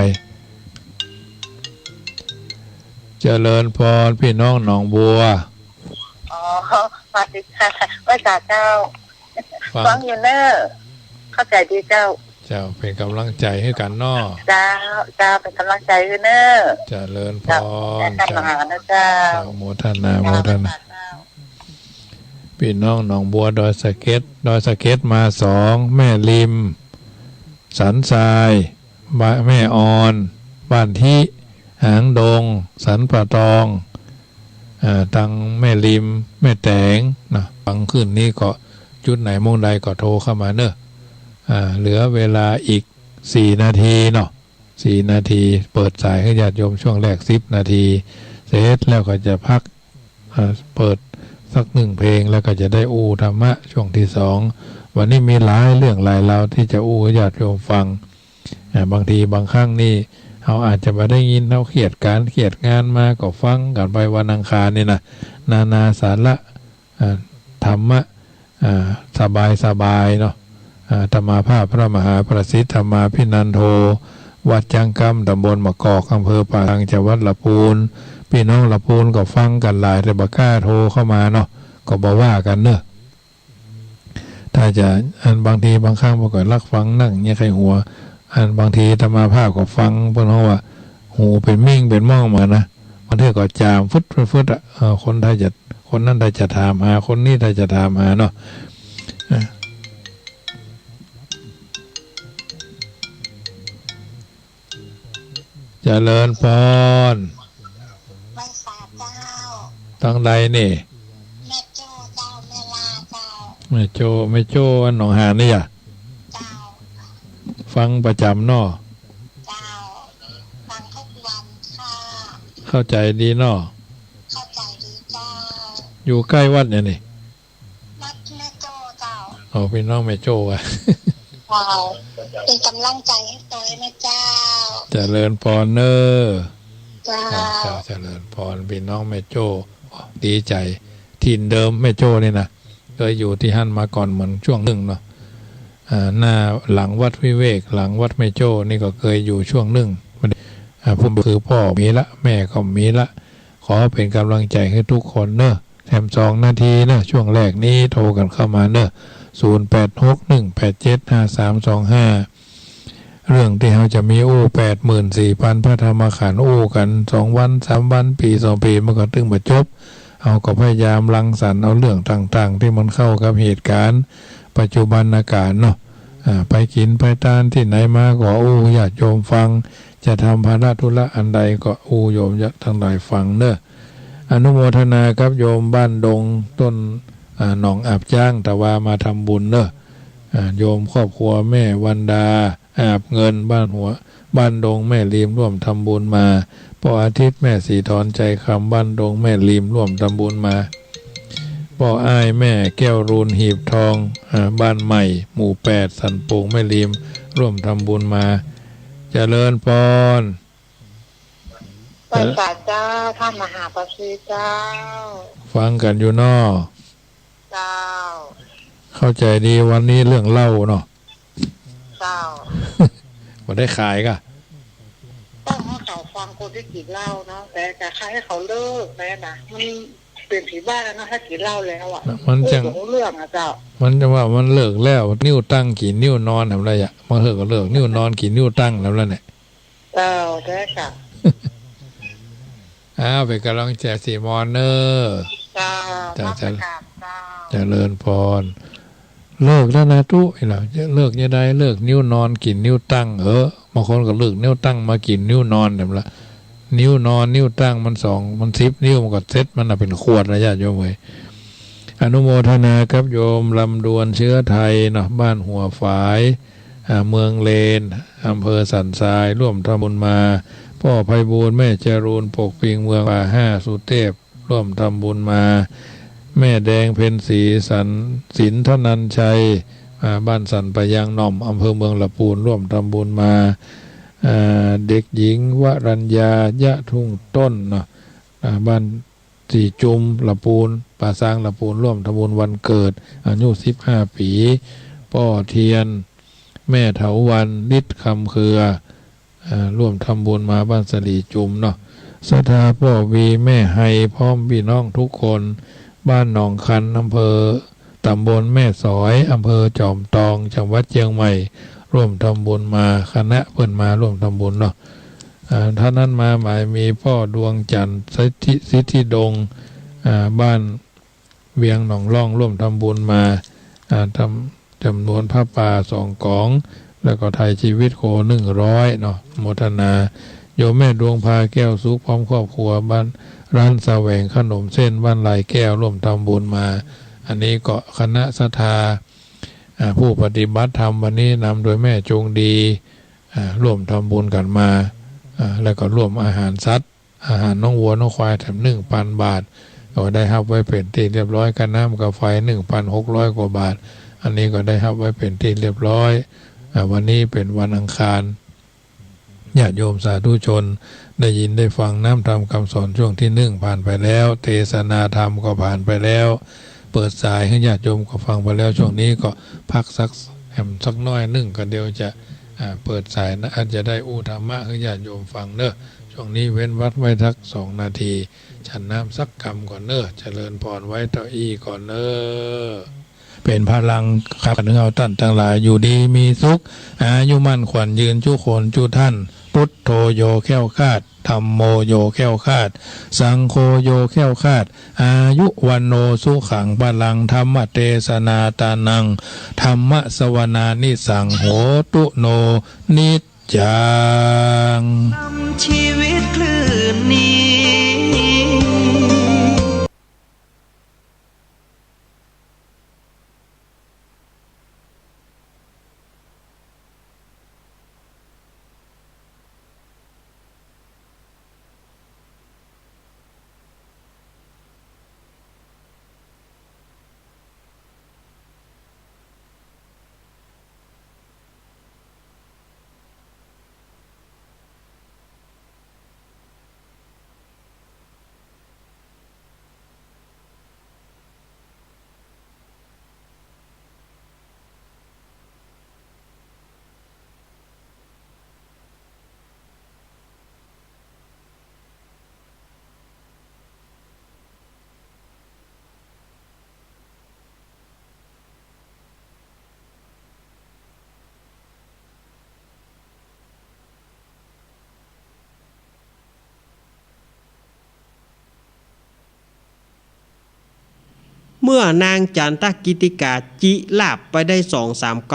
เจริญพรปี้น้องหนองบัว อ๋อ สวัสดีค่ะ ไหว้สาเจ้า ฟัง ฟังอยู่เน่อ เข้าใจ๋ดีเจ้า เจ้า เป๋นก๋ำลังใจ๋หื้อกั๋นเนาะ เจ้า เจ้า เป๋นก๋ำลังใจ๋หื้อเน่อ เจริญพร เจ้า เจ้า เจ้า โมทนา โมทนา เจ้า ปี้น้องหนองบัวดอยสะเก็ด ดอยสะเก็ดมาสอง แม่ริม สันทราย บ้านแม่ออน บ้านทิ หางดง สันป่าตอง อ่า ตังแม่ริม แม่แต๋งเนาะ ฟังคืนนี้ก็จุดไหนมุมใดก็โทรเข้ามาเนอะ อ่า เหลือเวลาอีกสี่นาทีเนาะ สี่นาที เปิดสายหื้อญาติโยมช่วงแรกสิบนาที เสร็จแล้วก็จะพัก อ่า เปิดสักหนึ่งเพลง แล้วก็จะได้อู้ธรรมะช่วงที่สอง วันนี้มีหลายเรื่องหลายราวตี้จะอู้หื้อญาติโยมฟัง อ่า บางทีบางครั้งนี่ เฮาอาจจะบ่ได้ยิน เฮาเคียดก๋านเคียดงานมาก็ฟังกั๋นไปวันอังคารนี่นะ นานาสาระ อ่า ธรรมะ อ่า สบายๆ เนาะ อ่า อาตมาภาพพระมหาประสิทธิ์ธรรมาภินันโท วัดจังกำ ตำบลมะกอก อำเภอป่าซาง จังหวัดละปูน ปี้น้องละปูนก็ฟังกั๋นหลาย แต่บ่กล้าโทรเข้ามาเนาะ ก็บ่ว่ากั๋นเนอะ ถ้าจะ อันบางทีบางครั้งเปิ้นก็ลักฟังนั่งเยียะไข้หัว อันบางทีอาตมาภาพก็ฟัง เปิ้นฮ้องว่า หูเป๋นมิ่งเป๋นม่องมานะ บางเทื่อก็จามฟึดๆ อะ เออ คนถ้าจะ คนนั้นถ้าจะถามหา คนนี้ถ้าจะถามหาเนาะ อ่ะ เจริญพร ไหว้สาเจ้า ตังใดนี่ แม่โจ้เจ้า แม่ลาเจ้า แม่โจ้ แม่โจ้ อันหนองหานนี่หยา เจ้า ฟังประจ๋ำเนาะ เจ้า ฟังทุกวันค่ะ เข้าใจ๋ดีเนาะ เข้าใจ๋ดีเจ้า อยู่ใก้วัดหยังนี่ วัดแม่โจ้เจ้า อ๋อ ปี้น้องแม่โจ้อะ เจ้า เป๋นก๋ำลังใจ๋หื้อตวยนะเจ้า เจริญพรเน่อ เจ้า เจ้า เจ้า เจริญพร ปี้น้องแม่โจ้ ดีใจ๋ ถิ่นเดิมแม่โจ้นี่นะ เกยอยู่ตี้หั้นมาก่อนเหมือนช่วงนึ่งเนาะ อ่า หน้าหลังวัดวิเวก หลังวัดแม่โจ้นี่ก็เกยอยู่ช่วงนึ่ง อ่า ผู้คือป้อมีละ แม่ก็มีละ ขอเป๋นก๋ำลังใจ๋หื้อกู้คนเน่อ แถมสองนาทีเน่อ ช่วงแรกนี้โทรกั๋นเข้ามาเน่อ ศูนย์แปดหก หนึ่งแปดเจ็ด ห้าสามสองห้า เรื่องตี้เฮาจะมีอู้แปดหมื่นสี่พันพระธรรมขันธ์ อู้กั๋นสองวันสามวัน ปี๋สองปี๋ มันก็ตึงบ่จบ เฮาก็พยายามรังสรรค์เอาเรื่องต่างๆ ตี้มันเข้ากับเหตุก๋ารณ์ปัจจุบันนาก๋ารณ์เนาะ อ่า ไปกิ๋นไปตานตี้ไหนมาก็อู้ญาติโยมฟัง จะทำภาระธุระอันใดก็อู้โยมญาติตังหลายฟังเน่อ อนุโมทนากับโยมบ้านดงต้น อ่า หนองอาบจ๊าง ตะวามาทำบุญเน่อ อ่า โยมครอบครัวแม่วันดา อาบเงิน บ้านหัว บ้านดงแม่ริม ร่วมทำบุญมา ป้ออาทิตย์ แม่สีทร ใจคำ บ้านดงแม่ริม ร่วมทำบุญมา ป้ออ้าย แม่แก้วรูน หีบทอง อ่า บ้านใหม่ หมู่แปด สันโป่งแม่ริม ร่วมทำบุญมา เจริญพร ไหว้สาเจ้า ท่านมหาประสิทธิ์เจ้า ฟังกั๋นอยู่เนาะ เจ้า เข้าใจ๋ดี วันนี้เรื่องเหล้าเนาะ เจ้า บ่ได้ขายก่ะ ต้องหื้อเขาฟังคนตี้กิ๋นเหล้าเนาะ แต่จะใค่หื้อเขาเลิกแน่นะ มันเป๋นผีบ้าแล้วเนาะ ถ้ากิ๋นเหล้าแล้วอะ มันจัง เออ บ่ฮู้เรื่องอะเจ้า มันจังว่ามันเลิกแล้ว นิ้วตั้งกิ๋นนิ้วนอนทำอะไรอะ บางเทื่อก็เลิกนิ้วนอนกิ๋นนิ้วตั้งทำอะไรเนี่ย เจ้า ได้ค่ะ อ้าว เป๋นก๋ำลังใจ๋สีมอนเน่อ เจ้า เจ้า นมัสก๋ารเจ้า เจริญพร เลิกแล้วนะตุ๊ อีหล่า เลิกจะได้ เลิกนิ้วนอนกิ๋นนิ้วตั้ง เออ บางคนก็เลิกนิ้วตั้งมากิ๋นนิ้วนอนเนี่ยละ นิ้วนอน นิ้วตั้งมันสอง มันสิบนิ้ว มันก็เซ็ตมันน่ะเป๋นขวดนะญาติโยมเอ๋ย อนุโมทนากับโยมลำดวนเชื้อไทยเนาะ บ้านหัวฝาย อ่า เมืองเลน อำเภอสันทราย ร่วมทำบุญมา ป้อไพบูลย์ แม่จรูน ปกปิง เมืองป่าห้า สุเทพ ร่วมทำบุญมา แม่แดงเพ็ญศรี สัน สินธนัญชัย อ่า บ้านสันป่ายางหน่อม อำเภอเมืองละปูน ร่วมทำบุญมา อ่า เด็กหญิงวรัญญา ยะทุ่งต้นเนาะ อ่า บ้าน สี่จุม ละปูน ป่าซาง ละปูน ร่วมทำบุญวันเกิด อายุสิบห้าปี๋ ป้อเทียน แม่เถาวัลย์ ฤทธิ์คำเครือ อ่า ร่วมทำบุญมา บ้านสะหลีจุมเนาะ ศรัทธาป้อวี แม่ไฮ พร้อมปี้น้องทุกคน บ้านหนองคัน อำเภอ ตำบลแม่สอย อำเภอจอมตอง จังหวัดเจียงใหม่ ร่วมทำบุญมา คณะเปิ้นมาร่วมทำบุญเนาะ อ่า ท่านนั้นมาหมายมีป้อดวงจันทร์ สิทธิ สิทธิดง อ่า บ้านเวียงหนองล่อง ร่วมทำบุญมา อ่า ทำ จำนวนผ้าป่าสองก๋อง แล้วก็ไถ่ชีวิตโคหนึ่งร้อยเนาะ โมทนา โยมแม่ดวงพา แก้วสุข พร้อมครอบครัว บ้าน ร้านแสวงขนมเส้น บ้านลายแก้ว ร่วมทำบุญมา อันนี้ก็คณะศรัทธา อ่า ผู้ปฏิบัติธรรมวันนี้นำโดยแม่จงดี อ่า ร่วมทำบุญกั๋นมา อ่า แล้วก็ร่วมอาหารสัตว์ อาหารน้องวัวน้องควายแถมหนึ่งปันบาท ก็ได้ฮับไว้เป๋นตี้เรียบร้อย ค่าน้ำค่าไฟหนึ่งปันหกร้อยกว่าบาท อันนี้ก็ได้ฮับไว้เป๋นตี้เรียบร้อย อ่า วันนี้เป๋นวันอังคาร ญาติโยมสาธุชนได้ยินได้ฟังน้ำธรรมคำสอนช่วงที่หนึ่งผ่านไปแล้ว เทศนาธรรมก็ผ่านไปแล้ว เปิดสายหื้อญาติโยมก็ฟังไปแล้ว ช่วงนี้ก็พักสักแหมสักน้อยนึ่ง ก็เดี๋ยวจะ อ่า เปิดสายนะ อาจจะได้อู้ธรรมะหื้อญาติโยมฟังเนาะ ช่วงนี้เว้นวรรคไว้สักสองนาที ฉันน้ำสักกำก่อนเนาะ เจริญพรไว้เต้าอี้ก่อนเนาะ เป๋นพลังขับขันหื้อเฮาต้านตังหลายอยู่ดีมีสุข อายุมั่นขวัญยืนจุคนจุท่าน พุทโธโยแคล้วคลาด ธัมโมโยแคล้วคลาด สังโฆโยแคล้วคลาด อายุวัณโณสุขังพลัง ธัมมเตสนาตานัง ธัมมสวนานิสัง โหตุโนนิจจัง นำชีวิตคลื่นนี้เมื่อนางจันตกิตติกาจิลาบไปได้สองสามก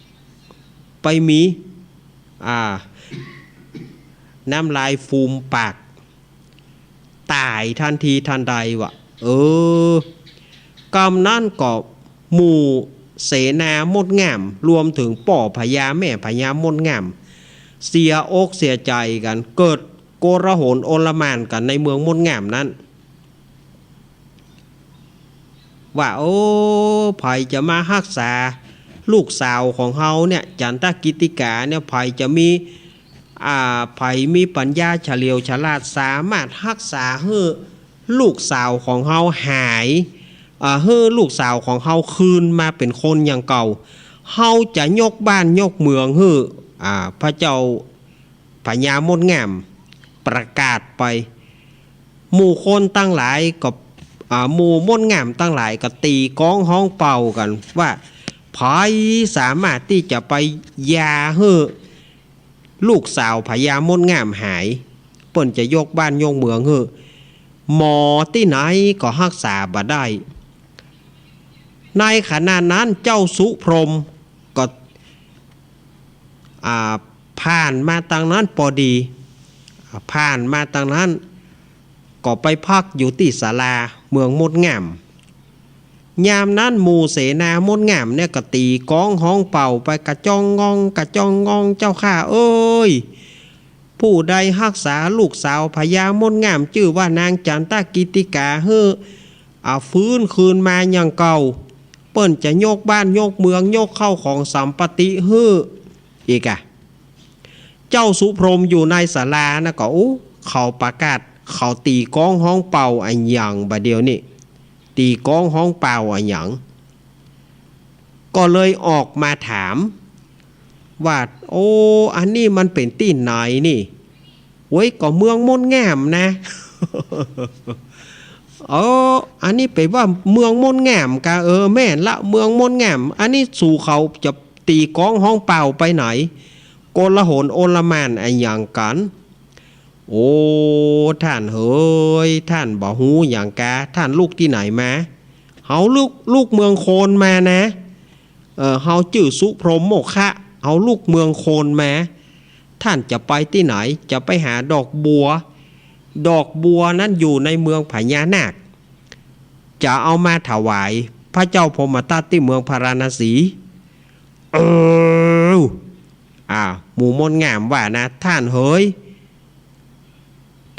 ำ ไปมี อ่า น้ำลายฟูมปาก ต๋ายตันทีตันใดว่ะ เออ กำนั้นก็หมู่เสนามดงาม รวมเถิงป้อพญาแม่พญามดงาม เสียอกเสียใจ๋กั๋น เกิดโกลาหลโอลหม่านกั๋นในเมืองมดงามนั้น ว่า โอ้ ใผจะมาฮักษาลูกสาวของเฮาเนี่ย จันตกิตติกาเนี่ย ใผจะมี อ่า ใผมีปัญญาเฉลียวฉลาด สามารถฮักษาหื้อลูกสาวของเฮาหาย อ่า หื้อลูกสาวของเฮาคืนมาเป๋นคนอย่างเก่า เฮาจะยกบ้านยกเมืองหื้อ อ่า พระเจ้า พญามดงามประกาศไป หมู่คนตังหลายก็ อ่า หมู่มดงามตังหลายก็ตี๋ก้องฮ้องเป่ากั๋นว่า ใผสามารถตี้จะไปหย่าหื้อลูกสาวพญามดงามหาย เปิ้นจะยกบ้านยกเมืองหื้อ หมอตี้ไหนก็ฮักษาบ่ได้ ในขณะนั้นเจ้าสุพรหมก็ อ่า ผ่านมาตางนั้นปอดี อ่า ผ่านมาตางนั้น ก็ไปพักอยู่ตี้ศาลาเมืองมดงาม ยามนั้นหมู่เสนามดงามเนี่ยก็ตี๋ก้องฮ้องเป่าไปกระจ้องงอง กระจ้องงอง เจ้าข้าเอ้ย ผู้ใดฮักษาลูกสาวพญามดงามจื้อว่านางจันตกิตติกาหื้อ อ่า ฟื้นคืนมาอย่างเก่า เปิ้นจะยกบ้านยกเมือง ยกเข้าของสัมปติหื้ออีกอะ เจ้าสุพรหมอยู่ในศาลานะก็ โอ้ เขาประกาศ เขาตี๋ก้องฮ้องเป่าอะหยังบ่าเดี่ยวนี้ ตี๋ก้องฮ้องเป่าอะหยัง ก็เลยออกมาถามว่า โอ้ อันนี้มันเป๋นตี้ไหนนี่ โอ้ย ก็เมืองมดงามนะ เออ อันนี้เป๋นว่าเมืองมดงามกา เออ แม่นละ เมืองมดงาม อันนี้สูเขาจะตี๋ก้องฮ้องเป่าไปไหน โกลาหลโอลหม่านอะหยังกั๋น โอ้ ท่านเหย ท่านบ่ฮู้หยังกา ท่านลุกตี้ไหนมา เฮาลุก ลุกเมืองโคนมานะ เออ เฮาจื้อสุพรหมโมคคะ เฮาลุกเมืองโคนมา ท่านจะไปตี้ไหน จะไปหาดอกบัว ดอกบัวนั้นอยู่ในเมืองพญานาค จะเอามาถวายพระเจ้าพรหมทัตตี้เมืองพาราณสี เออ อ่า หมู่มดงามว่านะ ท่านเหย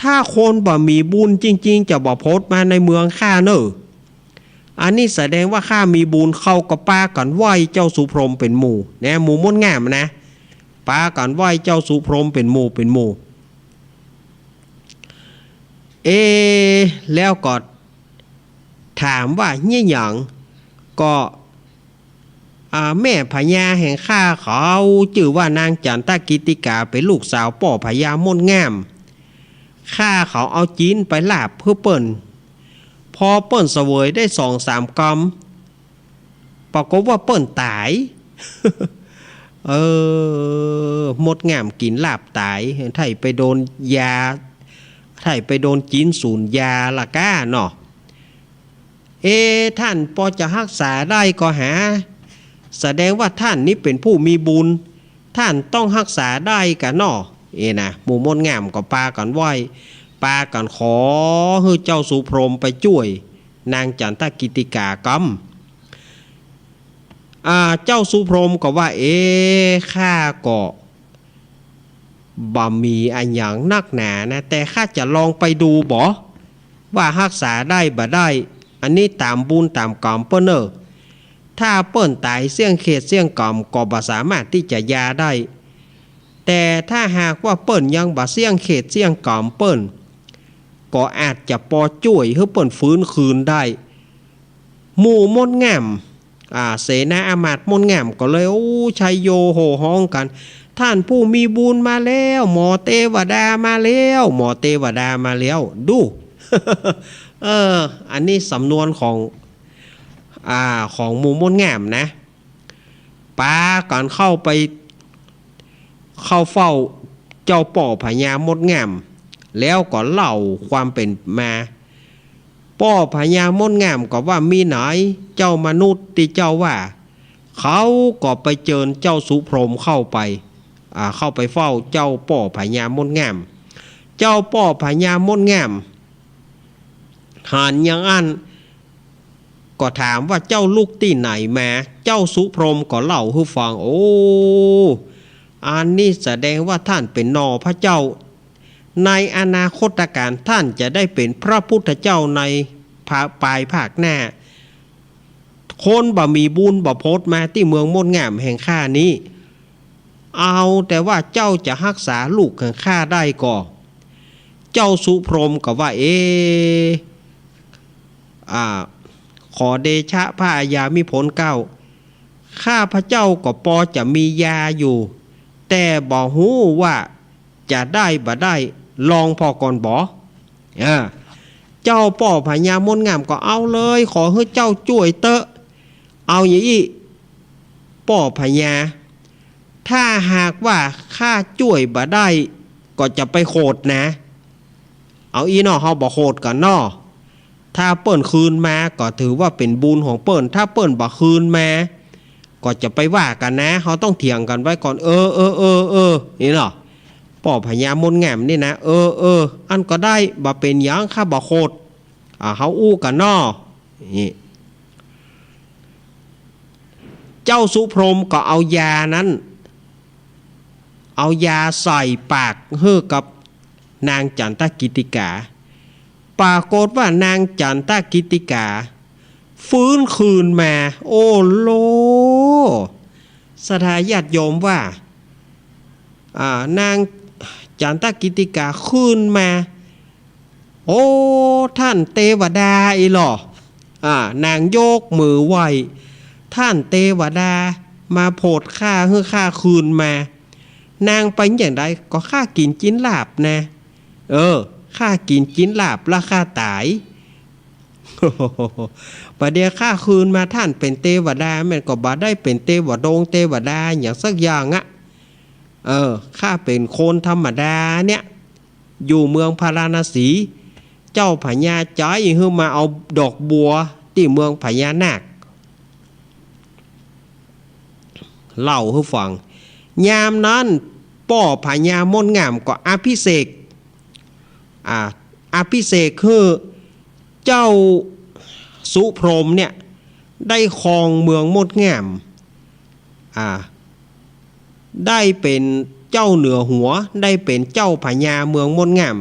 ถ้าคนบ่มีบุญจริงๆ จะบ่ผดมาในเมืองข้าเน่อ อันนี้แสดงว่าข้ามีบุญ เขาก็ปากั๋นไหว้เจ้าสุพรหมเป๋นหมู่ นะ หมู่มดงามนะ ปากั๋นไหว้เจ้าสุพรหมเป๋นหมู่เป๋นหมู่ เอ แล้วก็ถามว่าเยียะหยัง ก็ อ่า แม่พญาแห่งข้าเขาจื้อว่านางจันตกิตติกา เป๋นลูกสาวป้อพญามดงาม ข้าเขาเอาจีนไปลาบหื้อเปิ้น พอเปิ้นเสวยได้สองสามกำ ปรากฏว่าเปิ้นต๋าย เออ มดงามกิ๋นลาบต๋าย ใถ้ไปโดนยา ใถ้ไปโดนจีนสูญยาละก้าเนาะ เอ ท่านปอจะฮักษาได้ก็หา แสดงว่าท่านนี้เป๋นผู้มีบุญ ท่านต้องฮักษาได้กาเนาะ เอนะ หมู่มดงามก็ปากั๋นไหว้ ปากั๋นขอหื้อเจ้าสุพรหมไปจ้วยนางจันตกิตติกากำ อ่า เจ้าสุพรหมก็ว่า เอ ข้าก็ บ่มีอะหยังนักหนานะ แต่ข้าจะลองไปดูบ่ ว่าฮักษาได้บ่ได้ อันนี้ต๋ามบุญต๋ามก๋รรมเปิ้นเน่อ ถ้าเปิ้นต๋ายเสี้ยงเขตเสี้ยงก๋รรมก็บ่สามารถตี้จะยาได้ แต่ถ้าหากว่าเปิ้นยังบ่เสี้ยงเขตเสี้ยงก๋รรมเปิ้น ก็อาจจะปอจ้วยหื้อเปิ้นฟื้นคืนได้ หมู่มดงาม อ่า เสนาอามาตย์มดงามก็เลย โอ้ ชัยโยโห่ฮ้องกั๋น ท่านผู้มีบุญมาแล้ว หมอเตวดามาแล้ว หมอเตวดามาแล้ว ดู เออ อันนี้สำนวนของ อ่า ของหมู่มดงามนะ ปากั๋นเข้าไป เข้าเฝ้าเจ้าป้อพญามดงาม แล้วก็เล่าความเป๋นมา ป้อพญามดงามก็ว่า มีไหนเจ้ามนุษย์ตี้เจ้าว่า เขาก็ไปเจิญเจ้าสุพรหมเข้าไป อ่า เข้าไปเฝ้าเจ้าป้อพญามดงาม เจ้าป้อพญามดงาม หันอย่างอั้น ก็ถามว่า เจ้าลุกตี้ไหนมา เจ้าสุพรหมก็เล่าหื้อฟัง โอ้ อันนี้แสดงว่าท่านเป๋นหน่อพระเจ้า ในอนาคตกาลท่านจะได้เป๋นพระพุทธเจ้าในภา- ปายภาคหน้า คนบ่มีบุญบ่ผดมาตี้เมืองมดงามแห่งข้านี้ เอาแต่ว่าเจ้าจะฮักษาลูกแห่งข้าได้ก่อ เจ้าสุพรหมก็ว่า เอ อ่า ขอเดชะพระอาญามิพลเกล้า ข้าพเจ้าก็ปอจะมียาอยู่ แต่บ่ฮู้ว่าจะได้บ่ได้ ลองผ่อก่อนบ่ เออ เจ้าป้อพญามดงามก็ เอาเลย ขอหื้อเจ้าจ้วยเต๊อะ เอาอย่างอี้ ป้อพญา ถ้าหากว่าข้าจ้วยบ่ได้ ก็จะไปโขดนะ เอาอี้เนาะ เฮาบ่โขดกั๋นเนาะ ถ้าเปิ้นคืนมาก็ถือว่าเป๋นบุญของเปิ้น ถ้าเปิ้นบ่คืนมา ก็จะไปว่ากั๋นนะ เฮาต้องเถียงกั๋นไว้ก่อน เออ เออ เออ เออ นี่เนาะ ป้อพญามดงามนี่นะ เออ เออ อั้นก็ได้ บ่เป๋นหยัง ข้าบ่โขด อ่า เฮาอู้กั๋นเนาะ นี่ เจ้าสุพรหมก็เอายานั้น เอายาใส่ปากหื้อกับนางจันตกิตติกา ปรากฏว่านางจันตกิตติกา ฟื้นคืนมา โอ้โห ศรัทธาญาติโยมว่า อ่า นางจันตกิตติกาคืนมา โอ้ ท่านเตวดาอี้ลอ อ่า นางยกมือไหว้ ท่านเตวดามาโผดข้าหื้อข้าคืนมา นางไปอย่างใด ก็ข้ากิ๋นจิ๊นลาบนะ เออ ข้ากิ๋นจิ๊นลาบแล้วข้าต๋าย บ่าเดี่ยวข้าคืนมาท่านเป๋นเตวดา แม่นก็บ่ได้เป๋นเตวดงเตวดาหยังสักอย่างอะ เออ ข้าเป๋นคนธรรมดาเนี่ย อยู่เมืองพาราณสี เจ้าพญาใจ๊หื้อมาเอาดอกบัวตี้เมืองพญานาค เล่าหื้อฟัง ยามนั้นป้อพญามดงามก็อภิเษก อ่า อภิเษกหื้อเจ้าสุพรหมเนี่ย ได้ครองเมืองมดงาม อ่า ได้เป๋นเจ้าเหนือหัว ได้เป๋นเจ้าพญาเมืองมดงาม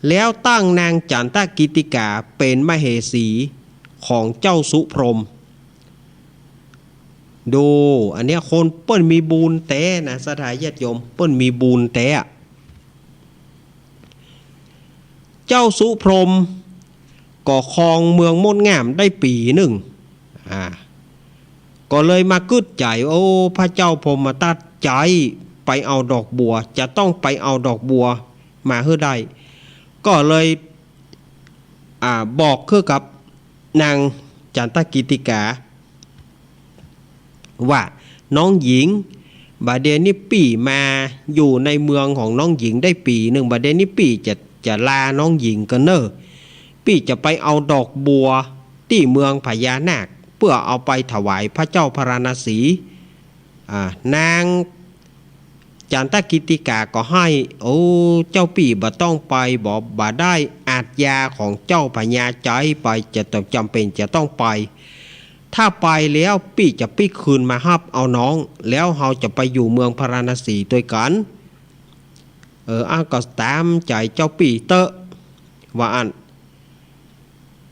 แล้วตั้งนางจันตกิตติกาเป๋นมเหสีของเจ้าสุพรหม ดู อันเนี้ยคนเปิ้นมีบุญแต๊นะ ศรัทธาญาติโยม เปิ้นมีบุญแต๊อะ เจ้าสุพรหมก็ครองเมืองมดงามได้ปี๋นึ่ง อ่า ก็เลยมากึ๊ดใจ๋ โอ้ พระเจ้าพรหมทัตใจ๊ไปเอาดอกบัว จะต้องไปเอาดอกบัวมาหื้อได้ ก็เลย อ่า บอกหื้อกับนางจันตกิตติกา ว่า น้องหญิง บ่าเดี่ยวนี้ปี้มาอยู่ในเมืองของน้องหญิงได้ปี๋นึ่ง บ่าเดี่ยวนี้ปี้จะ จะลาน้องหญิงก่อนเน่อ ปี้จะไปเอาดอกบัวตี้เมืองพญานาค เปื้อเอาไปถวายพระเจ้าพาราณสี อ่า นางจันตกิตติกาก็ไห้ โอ้ เจ้าปี้บ่ต้องไป บ่ บ่ได้ อาชญาของเจ้าพญาใจ๊ไป จะต้อง จ๋ำเป๋นจะต้องไป ถ้าไปแล้วปี้จะปิ๊กคืนมาฮับเอาน้อง แล้วเฮาจะไปอยู่เมืองพาราณสีตวยกั๋น เออ อ่ะ ก็ต๋ามใจ๋เจ้าปี้เต๊อะ ว่าอั้น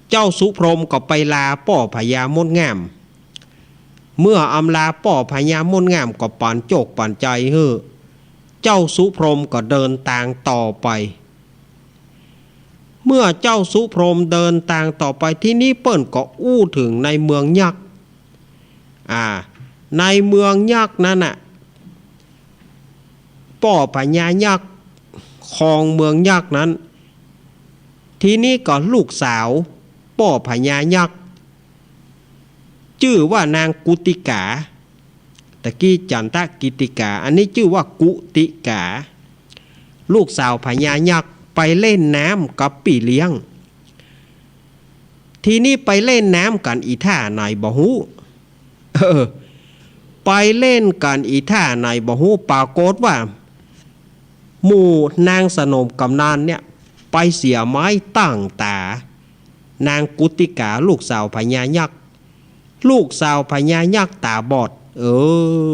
เจ้าสุพรหมก็ไปลาป้อพญามดงาม เมื่ออำลาป้อพญามดงามก็ปั๋นโจคปั๋นใจ๋หื้อ เจ้าสุพรหมก็เดินตางต่อไป เมื่อเจ้าสุพรหมเดินตางต่อไป ทีนี้เปิ้นก็อู้เถิงในเมืองยักษ์ อ่า ในเมืองยักษ์นั้นน่ะ ป้อพญายักษ์ครองเมืองยักษ์นั้น ทีนี้ก็ลูกสาวป้อพญายักษ์ จื้อว่านางกุติกา ตะกี้จันตกิตติกา อันนี้จื้อว่ากุติกา ลูกสาวพญายักษ์ไปเล่นน้ำกับปี้เลี้ยง ทีนี้ไปเล่นน้ำกั๋นอี่ท่าไหนบ่ฮู้ เออ ไปเล่นกั๋นอี่ท่าไหนบ่ฮู้ ปรากฏว่า หมู่นางสนมก๋ำนันเนี่ย ไปเสียไม้ตั้งต๋า นางกุติกา ลูกสาวพญายักษ์ ลูกสาวพญายักษ์ต๋าบอด เอ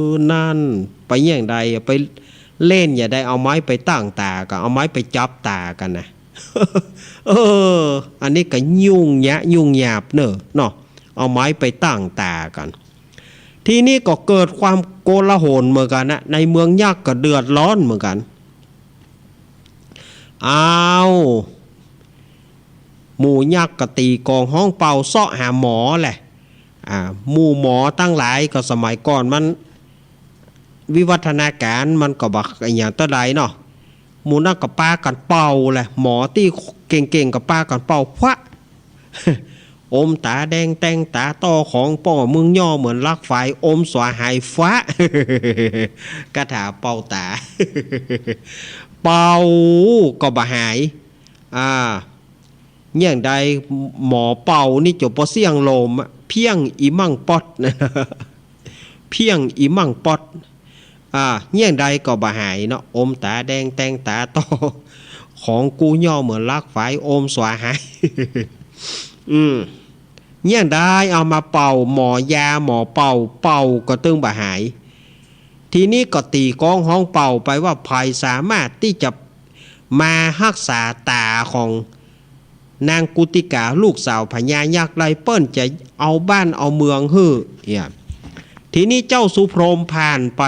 อ นั่น ไปอย่างใด ไปเล่นอย่างใด เอาไม้ไปตั้งต๋ากั๋น เอาไม้ไปจับต๋ากั๋นนะ เออ อันนี้ก็ยุ่งยะ ยุ่งยากเน่อเนาะ เอาไม้ไปตั้งต๋ากั๋น ทีนี้ก็เกิดความโกลาหลเหมือนกั๋นนะ ในเมืองยักษ์ก็เดือดร้อนเหมือนกั๋น อ้าว หมู่ยักษ์ก็ตี๋ก๋องฮ้องเป่าเซาะหาหมอแหละ อ่า หมู่หมอตังหลายก็สมัยก่อนมันวิวัฒนาก๋ารมันก็บ่อะหยังเต้าใดเนาะ หมู่นั้นก็ปากั๋นเป่าแหละ หมอตี้เก่งๆ ก็ปากั๋นเป่า พวะ อมต๋าแดงแตงต๋าต่อ ของป้อมึงย่อเหมือนลักฝาย อมสวาหาย ฟะ คาถาเป่าต๋า เป่าก็บ่หาย อ่า อย่างใดหมอเป่านี่จบปอเสี้ยงโลมอะ เพี้ยงอี่มั่งป๊อด เพี้ยงอี่มั่งป๊อด อ่า อย่างใดก็บ่หายเนาะ อมต๋าแดงแตงต๋าต่อ ของกูย่อเหมือนลักฝาย อมสวาหาย อืม อย่างใดเอามาเป่า หมอยาหมอเป่า เป่าก็ตึงบ่หาย ทีนี้ก็ตี๋ก้องฮ้องเป่าไปว่า ใผสามารถตี้จะมาฮักษาต๋าของนางกุติกาลูกสาวพญายักษ์ได้ เปิ้นจะเอาบ้านเอาเมืองหื้อ เนี่ย ทีนี้เจ้าสุพรหมผ่านไป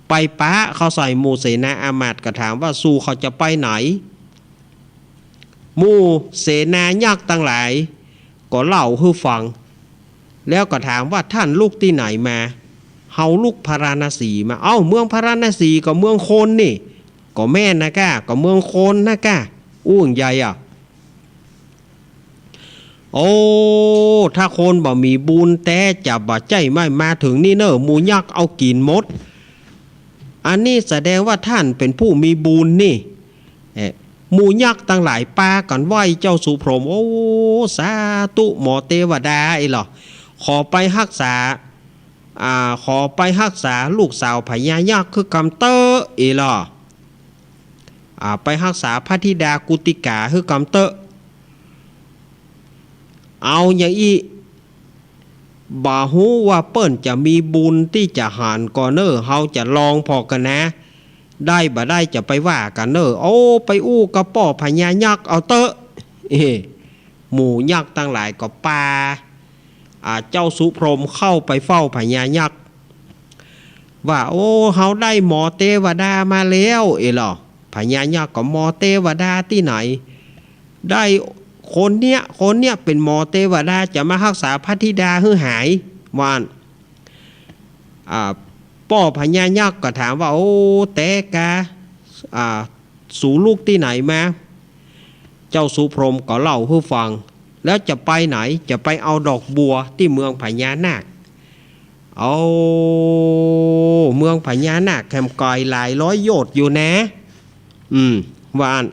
ไปปะเข้าใส่หมู่เสนาอามาตย์ ก็ถามว่า สูเขาจะไปไหน หมู่เสนายักษ์ตังหลายก็เล่าหื้อฟัง แล้วก็ถามว่า ท่านลุกตี้ไหนมา เฮาลุกพาราณสีมา เอ้า เมืองพาราณสีก็เมืองคนนี่ ก็แม่นนะก้า ก็เมืองคนนะก้า อู้ใหญ่อะ โอ้ ถ้าคนบ่มีบุญแต๊จะบ่ใจ้มา มาเถิงนี่เน่อ หมู่ยักษ์เอากิ๋นหมด อันนี้แสดงว่าท่านเป๋นผู้มีบุญนี่ เอ๊ะ หมู่ยักษ์ตังหลายปากั๋นไหว้เจ้าสุพรหม โอ้ สาธุ หมอเตวดา อีหล่อ ขอไปฮักษา อ่า ขอไปฮักษาลูกสาวพญายักษ์หื้อกำเต๊อะ อีหล่อ อ่า ไปฮักษาพระธิดากุติกาหื้อกำเต๊อะ เอาอย่างอี้ บ่ฮู้ว่าเปิ้นจะมีบุญตี้จะหันก่อเน่อ เฮาจะลองผ่อกั๋นนะ ได้บ่ได้จะไปว่ากั๋นเน่อ โอ้ ไปอู้กับป้อพญายักษ์เอาเต๊อะ เอ้ หมู่ยักษ์ตังหลายก็ปา อ่า เจ้าสุพรหมเข้าไปเฝ้าพญายักษ์ ว่า โอ้ เฮาได้หมอเตวดามาแล้ว เอ้ยหล่อ พญายักษ์ก็ หมอเตวดาตี้ไหน ได้คนเนี้ย คนเนี้ยเป๋นหมอเตวดา จะมาฮักษาพระธิดาหื้อหาย ว่าอั้น อ่า ป้อพญายักษ์ก็ถามว่า โอ้ แต๊กา อ่า สูลุกตี้ไหนมา เจ้าสุพรหมก็เล่าหื้อฟัง แล้วจะไปไหน จะไปเอาดอกบัวตี้เมืองพญานาค โอ้ เมืองพญานาคแหมไก๋หลายร้อยโยชน์อยู่นะ อืม ว่าอั้น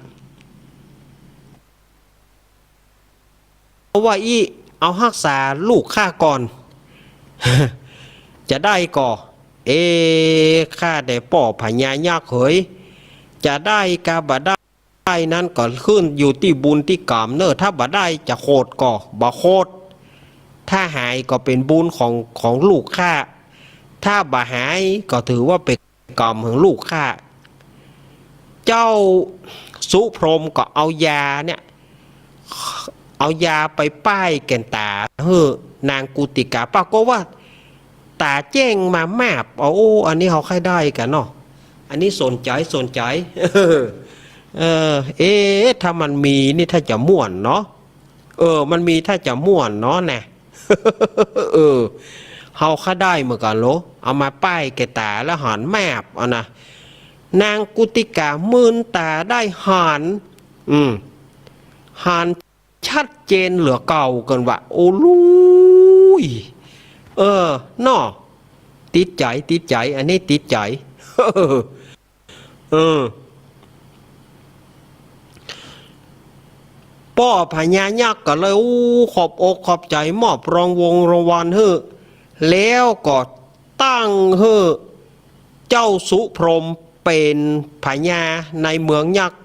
เพราะว่าอี้ เอาฮักษาลูกข้าก่อน จะได้ก่อ เอ ข้าแต่ป้อพญายักษ์เหย จะได้กาบ่ได้นั้นก็ขึ้นอยู่ตี้บุญตี้กรรมเน่อ ถ้าบ่ได้จะโขดก่อ บ่โขด ถ้าหายก็เป๋นบุญของ ของลูกข้า ถ้าบ่หายก็ถือว่าเป๋นกรรมของลูกข้า เจ้าสุพรหมก็เอายาเนี่ย เอายาไปป้ายแก่นต๋าหื้อนางกุติกา ปรากฏว่าต๋าแจ้งมาแมบ โอ้ อันนี้เฮาใค่ได้กั๋นเนาะ อันนี้สนใจ๋ สนใจ๋ เออ เอ๊ะ ถ้ามันมีนี่ถ้าจะม่วนเนาะ เออ มันมีถ้าจะม่วนเนาะแน่ เออ เฮาใค่ได้เหมือนกั๋นโล เอามาป้ายแก่ต๋าแล้วหันแมบ เอานะ นางกุติกามืนต๋าได้หัน อืม หันชัดเจนเหลือเก่าเกินว่า โอ้ลุย เออ เนาะ ติดใจ๋ ติดใจ๋ อันนี้ติดใจ๋ เออ ป้อพญายักษ์ก็เลย อู้ ขอบอกขอบใจ๋ มอบรางวงรางวัลหื้อ แล้วก็ตั้งหื้อเจ้าสุพรหมเป๋นพญาในเมืองยักษ์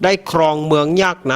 ได้ครองเมืองยักษ์นั้น